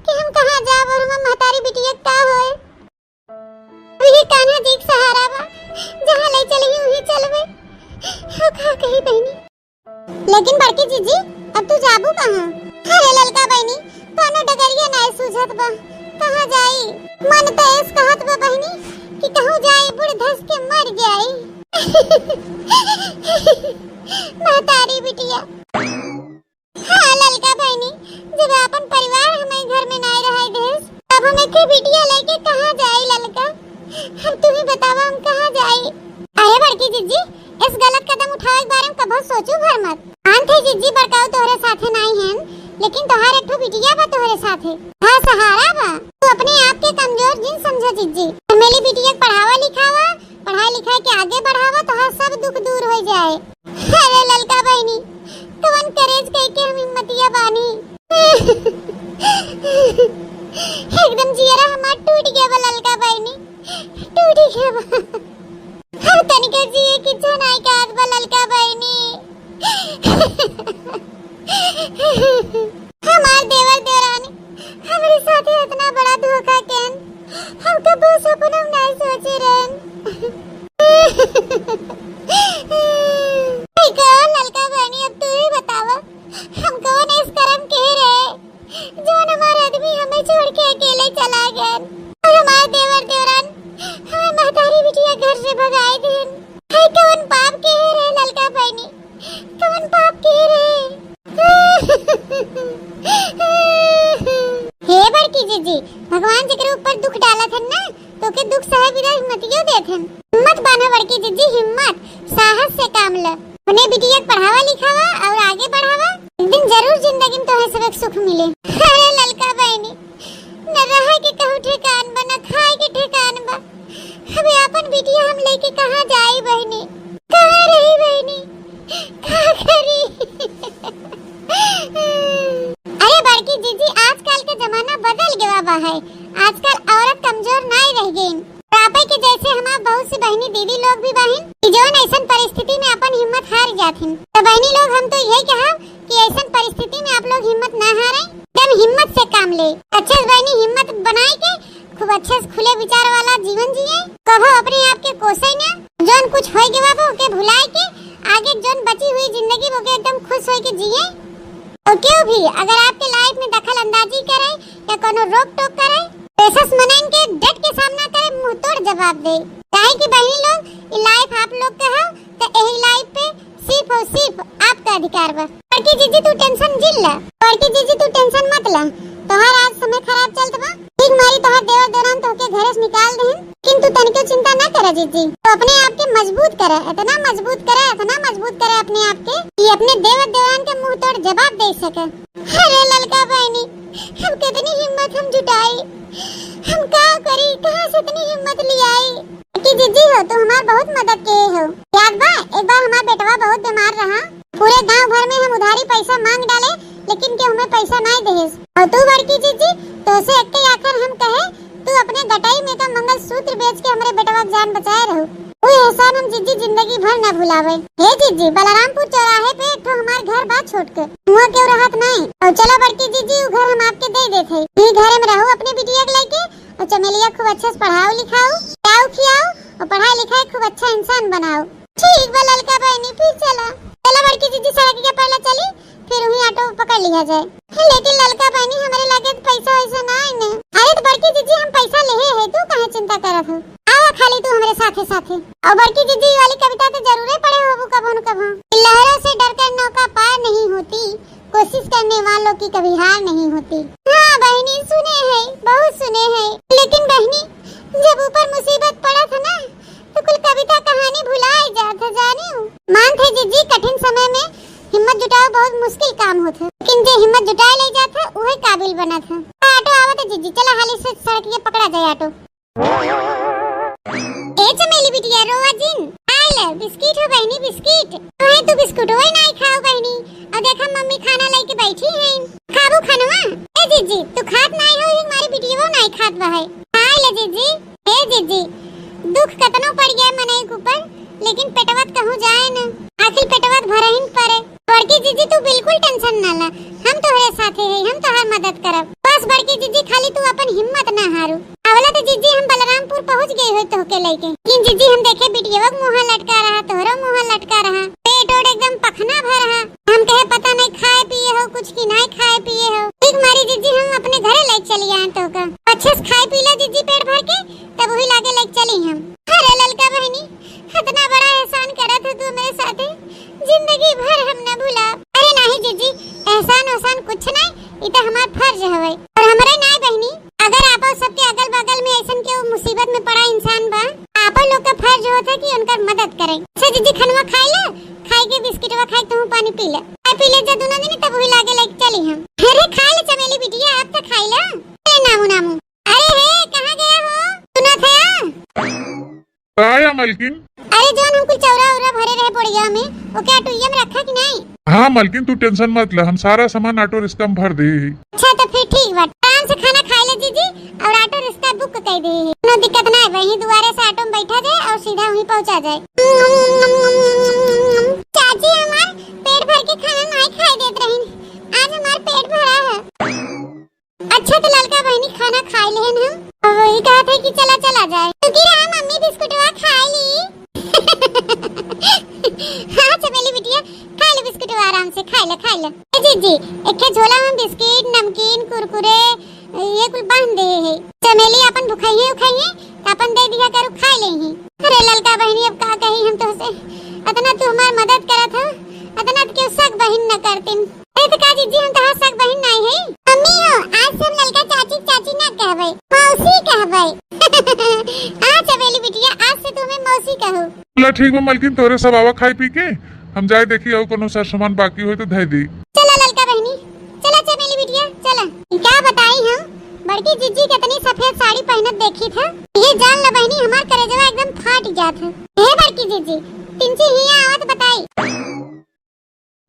कि हम कहाँ जाब और हमार महतारी बिटिया के का होए। अब ये कान्हा जी के सहारा बा, जहाँ ले चलही उहीं चलबे। हो का कही बहिनी? लेकिन बड़की जिज्जी, अब तू जाबू कहाँ? अरे ललका बहिनी, कौनो डगरिया नाय सूझत बा, कहाँ जाई? मन तो एस कहत बा बहिनी कि कहूँ जाई, बुढ़ धस के मर जाई। महतारी बिटिया। हाँ ललका बहिनी, जब आपन परिवार हमें घर में नाय रहे देस, अब हमें के बिटिया लेके कहाँ जाई ललका? अब तू ही बतावा, हम कहाँ जाई? अरे बड़की जिज्जी, इस गलत कदम उठावे के बारे में कभो सोचू भर मत। आन थे जिज्जी, बड़काऊ तोहरे साथे नाई हन, लेकिन तोहार एक ठो बिटिया बा तोहरे साथे। हाँ सहारा बा। तू अपने आप के कमजोर जिन समझो जिज्जी। चमेली बिटिया के पढ़ावा लिखा के आगे बढ़ावा, तोहार सब दुख दूर होइ जाए। अरे ललका बहिनी, कवन करेज कइके हम हिम्मतिया बानी। एकदम जियरा हमार टूट गया बा ललका बहिनी, टूट गया बा। हम तनिको जिए की इच्छा नाई कहत बा ललका बहिनी। हमार देवर देवरानी हमरे साथे इतना बड़ा धोखा केन, हम कबो सपनों में नाई सोचे रहन। ई कहो ललका बहिनी, अब तू ही बतावा, हम कौन ऐस करम के रहे, जौन हमार आदमी हमें छोड़ के अकेले चला गए और हमार देवर देवरान हमें महतारी बिटिया घर से भगाए देन। है कौन पाप के रहे ललका बहिनी, कौन पाप के रहे? हे बड़की जीजी, भगवान जेकरे ऊपर दुख डालत हन ना, तो के दुख सहे बिना हिम्मतियो देत हन। हिम्मत बान्हा बड़की जीजी, हिम्मत, साहस से काम ल। अपने बिटिया के पढ़ावा लिखावा और आगे बढ़ावा। एक दिन जरूर जिंदगी में तोहे सबक सुख मिले। अरे ललका बहिनी, न रहे के कहूँ ठेकान बा, न खाए के ठेकान बा। अबे आपन बिटिया हम लेके कहाँ जाई बहिनी, कहाँ रही बहिनी, का करी? अरे बड़की जीजी, आजकल के जमाना बदल गवा बा है। आजकल औरत कमजोर नाई रह गईन। और आपे के जैसे हमार बहुत सी बहिनी दीदी लोग भी बहिन कि जौन ऐसन परिस्थिति में अपन हिम्मत हार जाथिन। तो बहिनी लोग, हम तो यही कहा कि ऐसन परिस्थिति में आप लोग हिम्मत ना हारें, एकदम हिम्मत से काम ले। अच्छा बहिनी, हिम्मत बनाए के खूब अच्छे से खुले विचार वाला जीवन जिए, कभो अपने आप के कोसे ना, जौन कुछ होए गवा बा ओके भुलाए के आगे जौन बची हुई जिंदगी बा ओके एकदम खुश होए के जिए। और केहू भी अगर आपके लाइफ में दखल अंदाजी करे या कोनो रोक टोक करे, तो ऐसा मनइन के डट के सामना करे, मुंह तोड़ जवाब दे। काहे कि बहिनी लोग, ई लाइफ आप लोग के है, तो यही लाइफ पे सिर्फ और सिर्फ आपका अधिकार बा। बड़की जीजी तू टेंशन जिन ला, बड़की जीजी तू टेंशन मत ला, तोहार आज समय खराब चलत बा। ठीक मारी तोहार देवर देवरान तोहके घरे से निकाल देहिन, लेकिन तू तनिको चिंता ना करा जीजी, तू अपने आप के मजबूत करा, इतना मजबूत करा, इतना मजबूत करा अपने आप के कि अपने देवर देवरान के मुंह तोड़ जवाब दे सके। अरे ललका बहिनी, हम कितनी हिम्मत हम जुटाई, हम का करी, कहाँ से इतनी हिम्मत ले आई? कि जीजी हो, तू हमार बहुत मदद किए हो। याद बा, एक बार हमार बेटवा बहुत बीमार रहा, पूरे गांव भर में हम उधारी पैसा मांग डाले, लेकिन केहू हमें पैसा नाई देहेस। और तू बड़की जीजी, तोसे एक्के आखर हम कहे, तू अपने गटाई में का मंगलसूत्र बेच के हमरे बेटवा के जान बचाए रहू। उ एहसान हम जीजी जिंदगी भर न भुलावे। हे जीजी, बलरामपुर चौराहे पे एक ठो हमार घर बा छोट के, हुआ केहू रहत नाई। और चला बड़की जीजी, उ घर हम आपके दे देत है। ई घरे में रहू अपने बिटिया के लेके, और चमेलिया खूब अच्छे से पढ़ाओ लिखाओ, खियाओ खियाओ, और पढ़ाई लिखाई खूब अच्छा इंसान बनाओ। ठीक बा ललका बहिनी, फिर चला। चला बड़की जीजी, सड़क के पहले चली, फिर वहीं ऑटो पकड़ लिया जाए। हे, लेकिन ललका बहिनी, हमरे लगे तो पैसा वैसा ना है ना। अरे तो बड़की जीजी, हम पैसा लेहे है, तू काहे चिंता करत हो? आवा खाली तू हमरे साथे साथे। और बड़की जीजी, ई वाली कविता तो जरूरे पढ़े होबू कभो न कभो। लहरों से डरकर नौका पार नहीं होती, कोशिश करने वालों की कभी हार नहीं होती। हाँ बहिनी, सुने है, बहुत सुने है, लेकिन बहिनी, जब ऊपर मुसीबत पड़त है ना, तो कुल कविता कहानी भुलाए जात है, जानियो। मानत है जीजी, कठिन समय में हिम्मत जुटाओ बहुत मुश्किल काम होत है, लेकिन जे हिम्मत जुटाए ले जात है, उहे काबिल बनत है। ऑटो आवत है जीजी, चला हाली से सड़क के पकड़ा जाए ऑटो। ए चमेली बिटिया, रोवा जिन। आय ले, बिस्किट हो बहिनी, बिस्किट। अहे, तू बिस्कुटवा ही नाई खाओ बहिनी। अब देखा, मम्मी खाना लेके बैठी हैं। खाबू खानवा? ए जीजी, तू खात नाई हो, ये हमारी बिटिया नाई खात बा है। आय ले जीजी। ए जीजी, दुख कतनो पड़ गया मनई के ऊपर, लेकिन पेटवा त कहूँ जाए न। आखिर पेटवा त भरहिन परे। बड़की जीजी, तू बिल्कुल टेंशन ना ला, हम तोहरे साथे है, हम तोहार मदद करब। बस बड़की जीजी, खाली तू अपन हिम्मत ना हारू। अवला तो जीजी, हम बलरामपुर पहुँच गए होई तोहके लेके, लेकिन जीजी, हम देखे बिटियवा के मुँह लटका रहा, तोहरो मुँह लटका रहा, पेट ओट एकदम पखना भर रहा। हम कहे पता नहीं खाए पिए हो कुछ कि नहीं खाए पिए हो। ठीक मारी जीजी, हम अपने घरे लेके चली आए तोहका। अच्छे से खाए पी ला जीजी पेट भर के, तब वही लागे लेके चली हम। अरे ललका बहिनी, इतना बड़ा एहसान करत हो तू मेरे साथे, जिंदगी भर हम न भुलाब। अरे नाही जीजी, एहसान ओहसान कुछ नहीं, ई तो हमार फर्ज हवे। और हमरे नाय बहिनी, अगर आपो सबके अगल बगल में ऐसन केहू मुसीबत में पड़ा इंसान बा, आपो लोग का फर्ज होत है कि उनकर मदद करें। अच्छा जीजी, खनवा खाई ले, खाई के बिस्किटवा खाई, तू पानी पी ले, खाई पी ले जा दोनों जने, तब वही लागे लेके चली हम। अरे खाई ले चमेली बिटिया, आप तो खाई ले। ए नामू नामू, अरे हे, कहाँ गया हो? सुना था? का या मलकिन? अरे जौन हम कुल चौरा उरा भरे रहे बोरिया में, ओके ऑटोइया में रखा कि नहीं? हाँ मलकिन, तू tension मत ले, हम सारा सामान ऑटो रिक्शा में भर दे ही। अच्छा तो फिर ठीक बा, आराम से खाना खाई ले जीजी, और ऑटो रिक्शा book कर दे ही। कोनो दिक्कत ना है, वहीं दुआरे से ऑटो में बैठा जाए और सीधा वहीं पहुँचा जाए। चाची हमार पेट भर के खाना नहीं खाई देत रही, आज हमार पेट भरा है। अच्छा तो ललका बहिनी खाना खाई लेहन हम। अब वही कहत है कि चला चला जाए। रुकी रहा मम्मी बिस्कुटवा खाई ली। हाँ चमेली बिटिया, खाई ले बिस्कुटवा आराम से, खाई ले, खाई ले। ए जीजी, एक झोला में बिस्किट, नमकीन, कुरकुरे, ये कुल बांध दे है। चमेली अपन भुखाई है, उखाई है, तो अपन दे दिया करू, खाई ले ही। अरे ललका बहिनी, अब का कही हम तोहसे, अतना तू हमार मदद करत हो, अतना तो केहू सग बहिन न करतिन। अरे तो का जीजी, हम तोहार सग बहिन नाई है? मम्मी हो, आज से हम ललका चाची, चाची ना कहबे, मौसी कहबे। आ चमेली बिटिया, आज से तू हमें मौसी कहो। चला ठीक बा मलकिन, तोहरे सब आवा खाई पी के, हम जाए देखी और कोनो सर सामान बाकी होई तो धै दी। चला ललका बहिनी, चला चमेली बिटिया, चला। का बताई हम, बड़की जीजी कितनी सफेद साड़ी पहनत देखी था, ये जान ल बहिनी, हमार करेजवा एकदम फाट जात है। हे बड़की जीजी, तिनची हिया आवत बताई।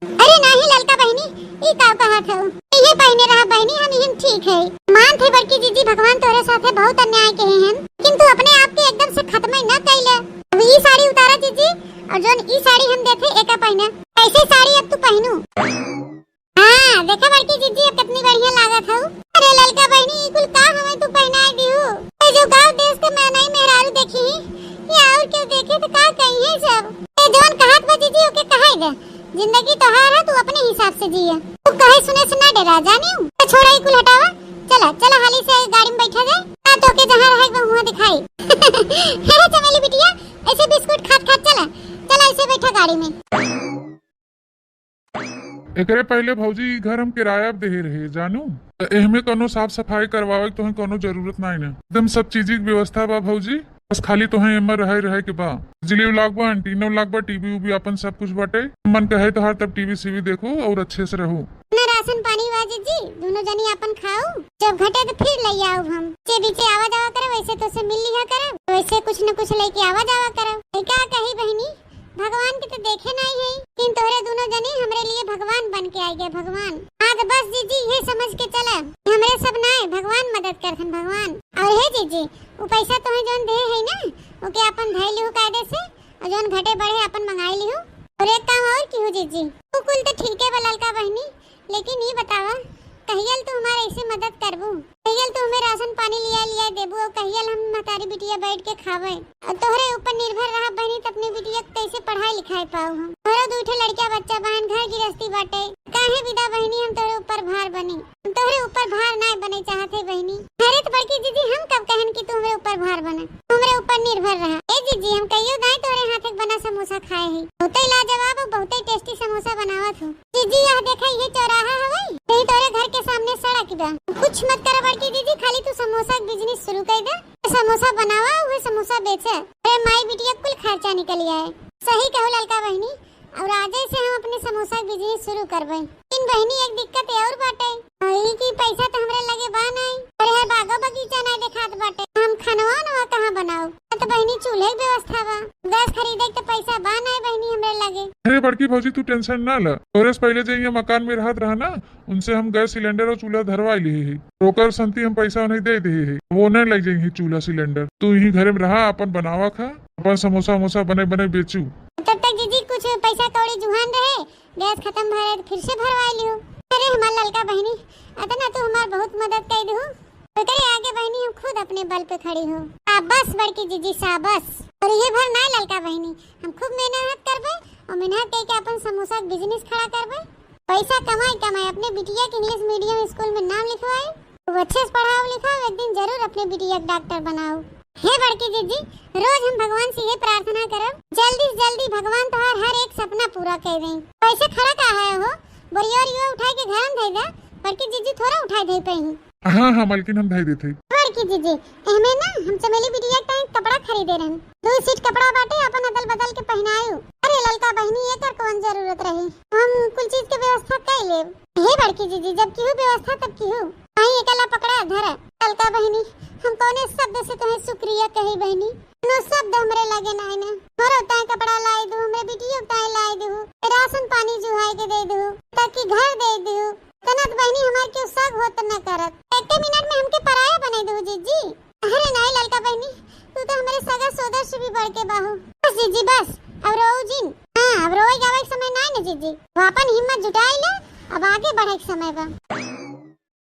अरे नाही ललका बहिनी, ई का कहत हऊ? इहे पहिने रहा बहिनी, हम इहन ठीक है। मान थे बड़की जीजी, भगवान तोरे साथे बहुत अन्याय कहे हैं, लेकिन तू अपने आप के एकदम से खत्म ही न कैले। अब ई साड़ी उतारा जीजी, और जौन ई साड़ी हम देथे एका पहिने। कैसे साड़ी अब तू पहनू? हाँ देखा बड़की जीजी, अब कितनी बढ़िया लागत हऊ। अरे ललका बहिनी, ई कुल का हमें तू पहनाई दिहू? ए जो गाँव देश के मैं नहीं मेहरारू देखी, या और केहू देखे तो का कही है सब? ए जौन कहत बा जीजी, ओके कहाई दे। जिंदगी तोहार है, तू अपने हिसाब से जिए। तू कहे सुने से ना डरा, जानियो? तो छोड़ा, ई कुल हटावा। चला, चला, हाली से गाड़ी में बैठा जाए। आ, तोके जहाँ रहे, वहाँ दिखाई। हे चमेली बिटिया, ऐसे बिस्कुट खात खात चला, चला, ऐसे बैठा गाड़ी में। एकरे पहले भौजी, ई घर हम किराया पे देहे रहे, जानू। त एहमे कौनो साफ सफाई करवावे के तोहे कौनो जरूरत नाई ना। एकदम सब चीज की व्यवस्था बा भौजी। बस खाली तोहे एम्मा रहे, रहे के बा। बिजली लागबा, एंटीना लागबा, टीवी उवी आपन सब कुछ बाटे। मन कहे तोहार तब टीवी सीवी देखो और अच्छे से रहो। ना राशन पानी बा जीजी, दोनों जनी आपन खाओ, जब घटे तो फिर ले आओ हम। जे बीचे आवा जावा करे, वैसे तो से मिल लिया करे, वैसे कुछ न कुछ लेके आवा जावा करे। ए का कही बहिनी, भगवान के तो देखे नाई है, लेकिन तोहरे दोनों जनी हमरे लिए भगवान बन के आई गए, भगवान। हाँ तो बस जीजी, ये समझ के चला, हमरे सब नाई, भगवान मदद करथन, भगवान। और हे जीजी, उ पैसा तोहे जौन दे है ना, ओके आपन धै लिहू कायदे से, और जौन घटे बढ़े आपन मंगाई लिहू। और एक काम और किहू जीजी, उ कुल तो ठीके बा ललका बहिनी, लेकिन ई बतावा, कहियल तू हमार ऐसे मदद करबू? कहियल तू हमें राशन पानी लिया लिया देबू? और कहियल हम महतारी बिटिया बैठ के खावे? और तोहरे ऊपर निर्भर रहा बहिनी, त अपने बिटिया के कैसे पढ़ाई लिखाई पाऊ हम? तोहरे दू ठे लड़किया बच्चा बहन, घर गृहस्थी बाटे, काहे विदा बहिनी हम तोहरे ऊपर भार बनी? हम तोहरे ऊपर भार नाय बने चाहत है बहिनी। अरे त बड़की जीजी, हम कब कहन कि तू हमरे ऊपर भार बने? हमरे ऊपर निर्भर रहा। ए जीजी, हम कहियो दाई तोहरे हाथे के बना समोसा खाए ही। बहुते लाजवाब और बहुते tasty समोसा बनावत हो। जीजी, यह देखा, ये चौराहा हवे, यही तोरे घर के सामने सड़क बा। कुछ मत करा बड़की जीजी, खाली तू समोसा के business शुरू कर दे। समोसा बनावा, उहे समोसा बेचे। अरे माई बिटिया कुल खर्चा निकल आए। सही कहो ललका बहिनी, और आजे से हम अपने समोसा के business शुरू करबे। लेकिन बहिनी, एक दिक्कत और बाटे, और ई कि पैसा तो हमरे लगे बा नहीं। अरे है बागो बगीचा नहीं देखात बाटे, हम खनवा उनवा कहाँ बनाऊ? तो बहिनी, चूल्हे के व्यवस्था बा, गैस खरीदे के तो पैसा बा नहीं बहिनी हमरे लगे। अरे बड़की भौजी, तू tension ना ल, तोरे से पहले जे ये मकान में रहत रहा ना, उनसे हम गैस सिलेंडर और चूल्हा धरवा लिए ही। ओकर संती हम पैसा उन्हें दे दे ही, वो नहीं ले जाइए चूल्हा सिलेंडर। तू यही घरे में रहा, अपन बनावा खा, अपन समोसा वमोसा बने बने बेचू। तब तक जीजी कुछ पैसा कौड़ी जुहान रहे, गैस खत्म भरे तो फिर से भरवा लियो। अरे हमार ललका बहिनी, अतना तू हमार बहुत मदद कर दू। ओकरे आगे बहिनी हम खुद अपने बल पे खड़ी हो। शाबाश बड़की जीजी, शाबाश। और ये भर ना ललका बहिनी, हम खूब मेहनत करबे और मेहनत करके अपन समोसा के business खड़ा करबे। पैसा कमाई कमाई अपने बिटिया के English medium school में नाम लिखवाई, वो अच्छे से पढ़ाओ लिखाओ, एक दिन जरूर अपने बिटिया के डॉक्टर बनाओ। हे बड़की जीजी, रोज हम भगवान से ये प्रार्थना करब, जल्दी से जल्दी भगवान तोहार हर एक सपना पूरा कर दें। पैसे खड़ा का है हो, बोरिया ओरिया उठाई के घर में धई दे, बड़की जीजी थोड़ा उठाई धई पाई। हाँ, हाँ, मलकिन, हम धई देत हई। बड़की जीजी, एहमे ना हम चमेली बिटिया के कपड़ा खरीदे रहन। दू set कपड़ा बाटे, अपन अदल बदल के पहिनायु। अरे ललका बहिनी, एकर कौन जरूरत रही? हम कुल चीज के व्यवस्था कर लेब। हे बड़की जीजी, जब किहू व्यवस्था तब किहू। आई एकला पकड़ा धरा। ललका बहिनी, हम कौने शब्द से तोहे शुक्रिया कही बहिनी? कोनो शब्द हमरे लगे नाई ना। हमरो ताई कपड़ा लाई दू, हमरे बिटियो के ताई लाई दू, राशन पानी जुहाई के दे दू, ताकि घर दे दू। तना त बहिनी हमार क्यों सग होत न करत। एक मिनट में हमके पराया बनाई दू जीजी। अरे नाई ललका बहिनी, तू तो हमरे सगा सोदर से भी बढ़ के बाहू। बस जीजी बस, अब रोऊ जिन। हाँ, अब रोए गावे के समय नाई ना जीजी। वो अपन हिम्मत जुटाई ले, अब आगे बढ़े के समय बा।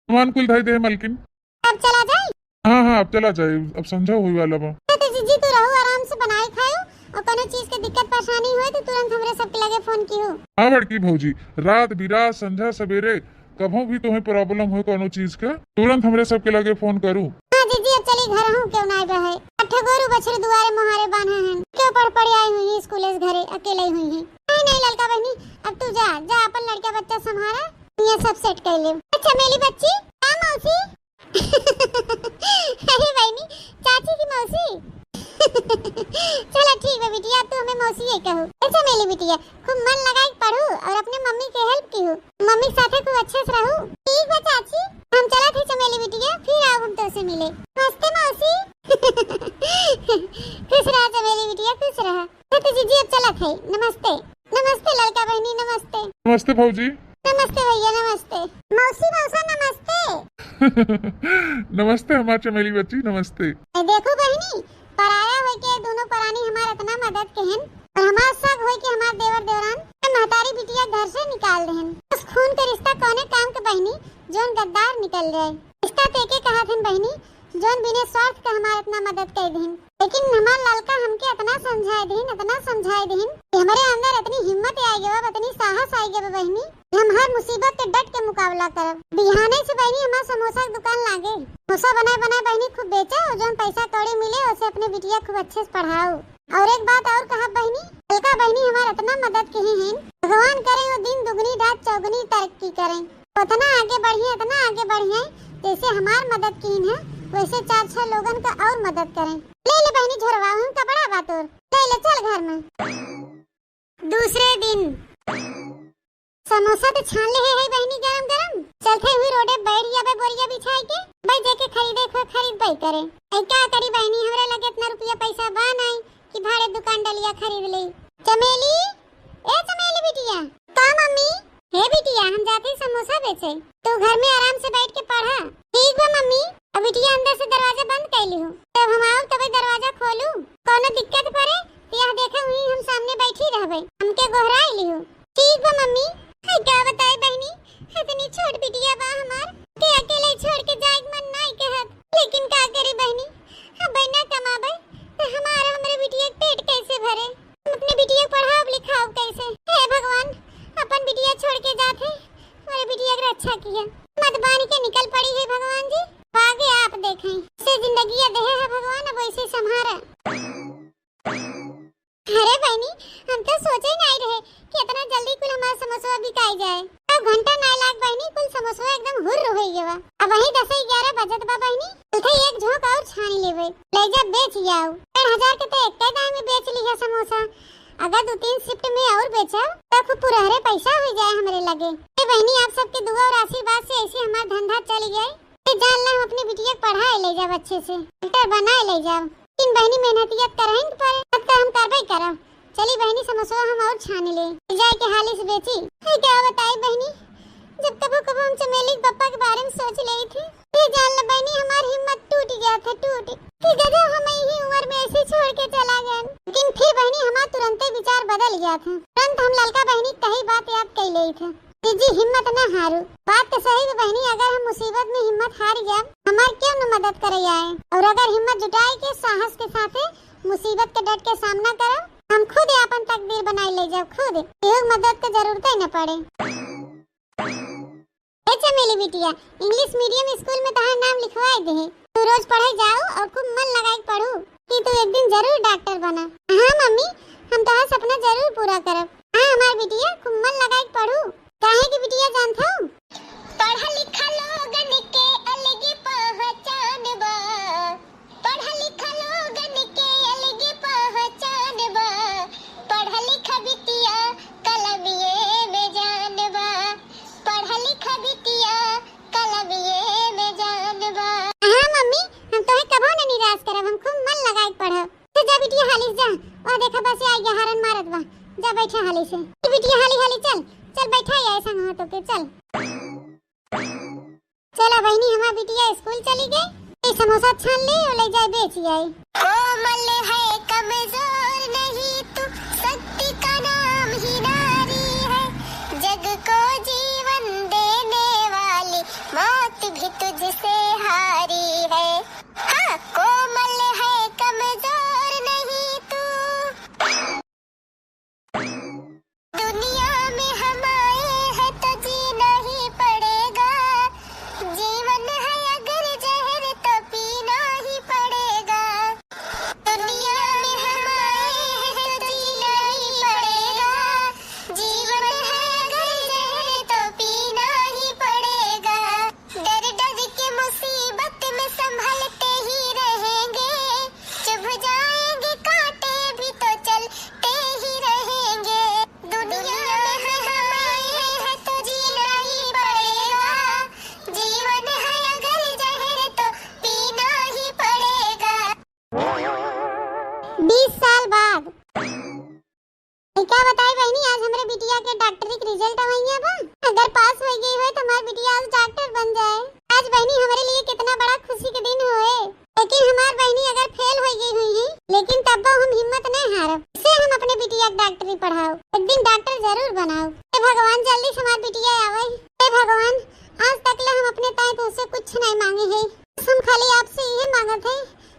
सामान कुल धई दे मलकिन। अब चला जाई? हाँ, हाँ, अब चला जाई, अब संझा होए वाला बा। तो जीजी तू रहू, आराम से बनाए खायो, और कोनो चीज के दिक्कत परेशानी होए तो तुरंत हमरे सबके लगे फोन किहो। हाँ बड़की भौजी, रात बिरात संझा सबेरे कभो भी तोहे problem होए कोनो चीज के, तुरंत हमरे सबके लगे फोन करू। हाँ जीजी, अब चली घर हूँ, क्यों ना आए है। अठ गोरू बछरू दुआरे मोहारे बांधे हैं, क्यों पढ़ पढ़ आई हुई है स्कूल से घरे, अकेले ही हुई है। नहीं नहीं ललका बहिनी, अब तू जा, जा अपन लड़का बच्चा संभारा, ये सब set कर ले। अच्छा मेरी बच्ची, हाँ मौसी। अरे बहिनी, चाची की मौसी। चला ठीक बा बिटिया, अब तू हमें मौसी ही कहू। अच्छा मेरी बिटिया, खूब मन लगाई के पढ़ू और अपने मम्मी के help किहू। मम्मी के साथे खूब अच्छे से रहू। ठीक बा चाची, हम चलत ही चमेली बिटिया, फिर आउ हम तोसे मिले। नमस्ते मौसी। खुश रहा चमेली बिटिया, खुश रहा। हाँ तो जीजी अब चलत है, नमस्ते। नमस्ते ललका बहिनी, नमस्ते। नमस्ते भौजी। नमस्ते भैया, नमस्ते। मौसी मौसा नमस्ते। नमस्ते हमार चमेली बच्ची, नमस्ते। ए, देखू बहिनी, पराया होई के दोनों परानी हमार इतना मदद केहन, और हमार सग होई के हमार देवर देवरान, ए, महतारी बिटिया घर से निकाल देहन। बस खून के रिश्ता कौने काम के बहिनी, जौन गद्दार निकल जाए। रिश्ता तेके कहत हन बहिनी, जौन बिना स्वार्थ के हमार इतना मदद कर देहन। लेकिन हमार ललका हमके इतना समझाए देहन, इतना समझाए देहन कि हमरे अंदर इतनी हिम्मत आ गवा, इतनी साहस आ गवा बहिनी, हम हर मुसीबत के डट के मुकाबला करब। बिहाने से बहिनी हमार समोसा के दुकान लागे, समोसा बनाए बनाए बहिनी खूब बेचा, और जौन पैसा कौड़ी मिले ओसे अपने बिटिया खूब अच्छे से पढ़ाओ। और एक बात और कहब बहिनी, ललका बहिनी हमार इतना मदद किहे हैं, भगवान करे वो दिन दुगनी रात चौगुनी तरक्की करें, उतना आगे बढ़िए, इतना आगे बढ़िए, जैसे हमार मदद किहिन है वैसे चार छह लोगन का और मदद करें। ले ले बहिनी झोरवा, हम कपड़ा बा तोर, ले ले चल घर में। दूसरे दिन समोसा तो छान ले है बहिनी गरम गरम। चलते हुई रोडे बैठ जाबे बोरिया बिछाई के, भाई जेके खरीदे को खरीद भाई करे। ऐ का करी बहिनी, हमरा लगे इतना रुपया पैसा बा नाई कि भाड़े दुकान डलिया खरीद ले। चमेली, ए चमेली बिटिया। का मम्मी? हे बिटिया, हम जाते ही समोसा बेचे, तू घर में आराम से बैठ के पढ़ा। ठीक बा मम्मी। अब बिटिया अंदर से दरवाजा बंद कर ली हो, जब हम आओ तबे दरवाजा खोलू। कोनो दिक्कत पड़े तो यह देखा हुई हम सामने बैठी रहबे, हमके गोहराई लिहू। ठीक बा मम्मी। है का बताई बहिनी, इतनी छोट बिटिया बा हमार, के अकेले छोड़ के जाए के मन नाई कहत, लेकिन का करी बहिनी, अब ना कमाबे तो हमार हमरे बिटिया के पेट कैसे भरे, हम अपने बिटिया के पढ़ाओ लिखाओ कैसे? हे भगवान, अपन बिटिया छोड़ के जात है, हमरे बिटिया के रक्षा किया, मत बानी के निकल पड़ी है भगवान जी, आगे आप देखें, से जिंदगी देहे है भगवान, अब वैसे संभारा। अरे बहिनी, हम तो सोचे ही नाई रहे कि इतना जल्दी कुल हमार समोसवा बिकाई जाए। अब घंटा नाई लाग बहिनी, कुल समोसवा एकदम हुर्र हो गया। अब वही दस ग्यारह बजत बा बहिनी, उठे एक झोंक और छानी लेवे, ले जा बेच जाओ। डेढ़ हजार के तो एक दाई में बेच लिया समोसा, अगर दो तीन shift में और बेचब तो खूब पुरहरे पैसा हो जाए हमरे लगे। ए बहिनी, आप सबके दुआ और आशीर्वाद से ऐसे हमार धंधा चल जाए। ए जान ला, हम अपनी बिटिया के पढ़ाए ले जाब अच्छे से, डॉक्टर बनाए ले जाब। लेकिन बहिनी मेहनतिया करहिन पर अब तो हम करबे करब। चली बहिनी समोसवा हम और छान ले, जाए के हाली से बेची। है क्या बताई बहिनी, जब कबो कबो हम चमेली के पप्पा के बारे में सोच लेई थी, ये जान ला बहिनी हमार हिम्मत टूट गया था, टूट। कि गजब हम यही उम्र में ऐसे छोड़ के चला गए। लेकिन फिर बहिनी हमार तुरंते विचार बदल गया था। तुरंत हम ललका बहिनी कही बात याद कर लेई थे। जीजी हिम्मत न हारू। बात तो सही बा बहिनी, अगर हम मुसीबत में हिम्मत हार गया, हमार क्यों न मदद करे आए। और अगर हिम्मत जुटाए के साहस के साथे मुसीबत के डट के सामना करब, हम खुद आपन तकदीर बनाए ले जाब, खुद। केहू के मदद के जरूरत ही न पड़े। ए चमेली बिटिया, English medium school में तहार नाम लिखवाए दे। तू रोज पढ़े जाओ और खूब मन लगाए के पढ़ू कि तू एक दिन जरूर डॉक्टर बना। हाँ मम्मी, हम तहार सपना जरूर पूरा करब। हाँ हमार बिटिया, खूब मन लगाए के पढ़ू। काहे की बिटिया जानत हऊ? पढ़ा लिखा लोगन के अलगे पहचान बा। पढ़ा लिखा लोगन के अलगे पहचान बा। पढ़ा लिखा बिटिया कलमिये में जान बा। पढ़ा लिखा बिटिया कलमिये में पास करब, हम खूब मन लगाए के पढ़ब। तो जा बिटिया हाली से जा, वह देखा बस आ गया, हारन मारत बा। जा बैठा हाली से। ए बिटिया हाली हाली चल, चल बैठा, ये संग हाथों के चल। चला बहिनी, हमार बिटिया स्कूल चली गई। ए समोसा छान ले और ले जाए बेच आई। कोमल है, कमजोर नहीं तू, शक्ति का नाम ही नारी है। जग को जीवन देने वाली, मौत भी तुझसे हारी है। हाँ, कोमल है, कमजोर नहीं तू। दुनिया में हम आए हैं तो जीना ही पड़ेगा, जीवन है अगर जहर तो पीना ही पड़ेगा। दुनिया में हम आए हैं तो जीना ही पड़ेगा, जीवन है अगर जहर तो पीना ही पड़ेगा। डर डर के मुसीबत में संभलते ही रहेंगे, चुभ जाएंगे कांटे भी तो चलते ही रहेंगे। दुनिया में हम आए हैं तो जीना ही पड़ेगा, जीवन है अगर जहर तो पीना ही पड़ेगा। बीस साल बाद। ए, का बताई बहिनी, आज हमरे बिटिया के डॉक्टरी के रिजल्ट अवइया बा। अगर पास होइ गई होए तो हमार बिटिया आज डॉक्टर बन जाए। आज बहिनी हमरे लिए कितना बड़ा खुशी के दिन होए, लेकिन हमार बहिनी अगर फेल होइ गई हुई है, लेकिन तब हम हिम्मत नहीं हारब। इसे हम अपने बिटिया के डॉक्टरी पढ़ाओ, एक दिन डॉक्टर जरूर बनाओ। हे भगवान, जल्दी से हमार बिटिया आवे। हे भगवान, आज तक ले हम अपने ताई तो से कुछ नहीं मांगे है, बस हम खाली आपसे ये मांगत है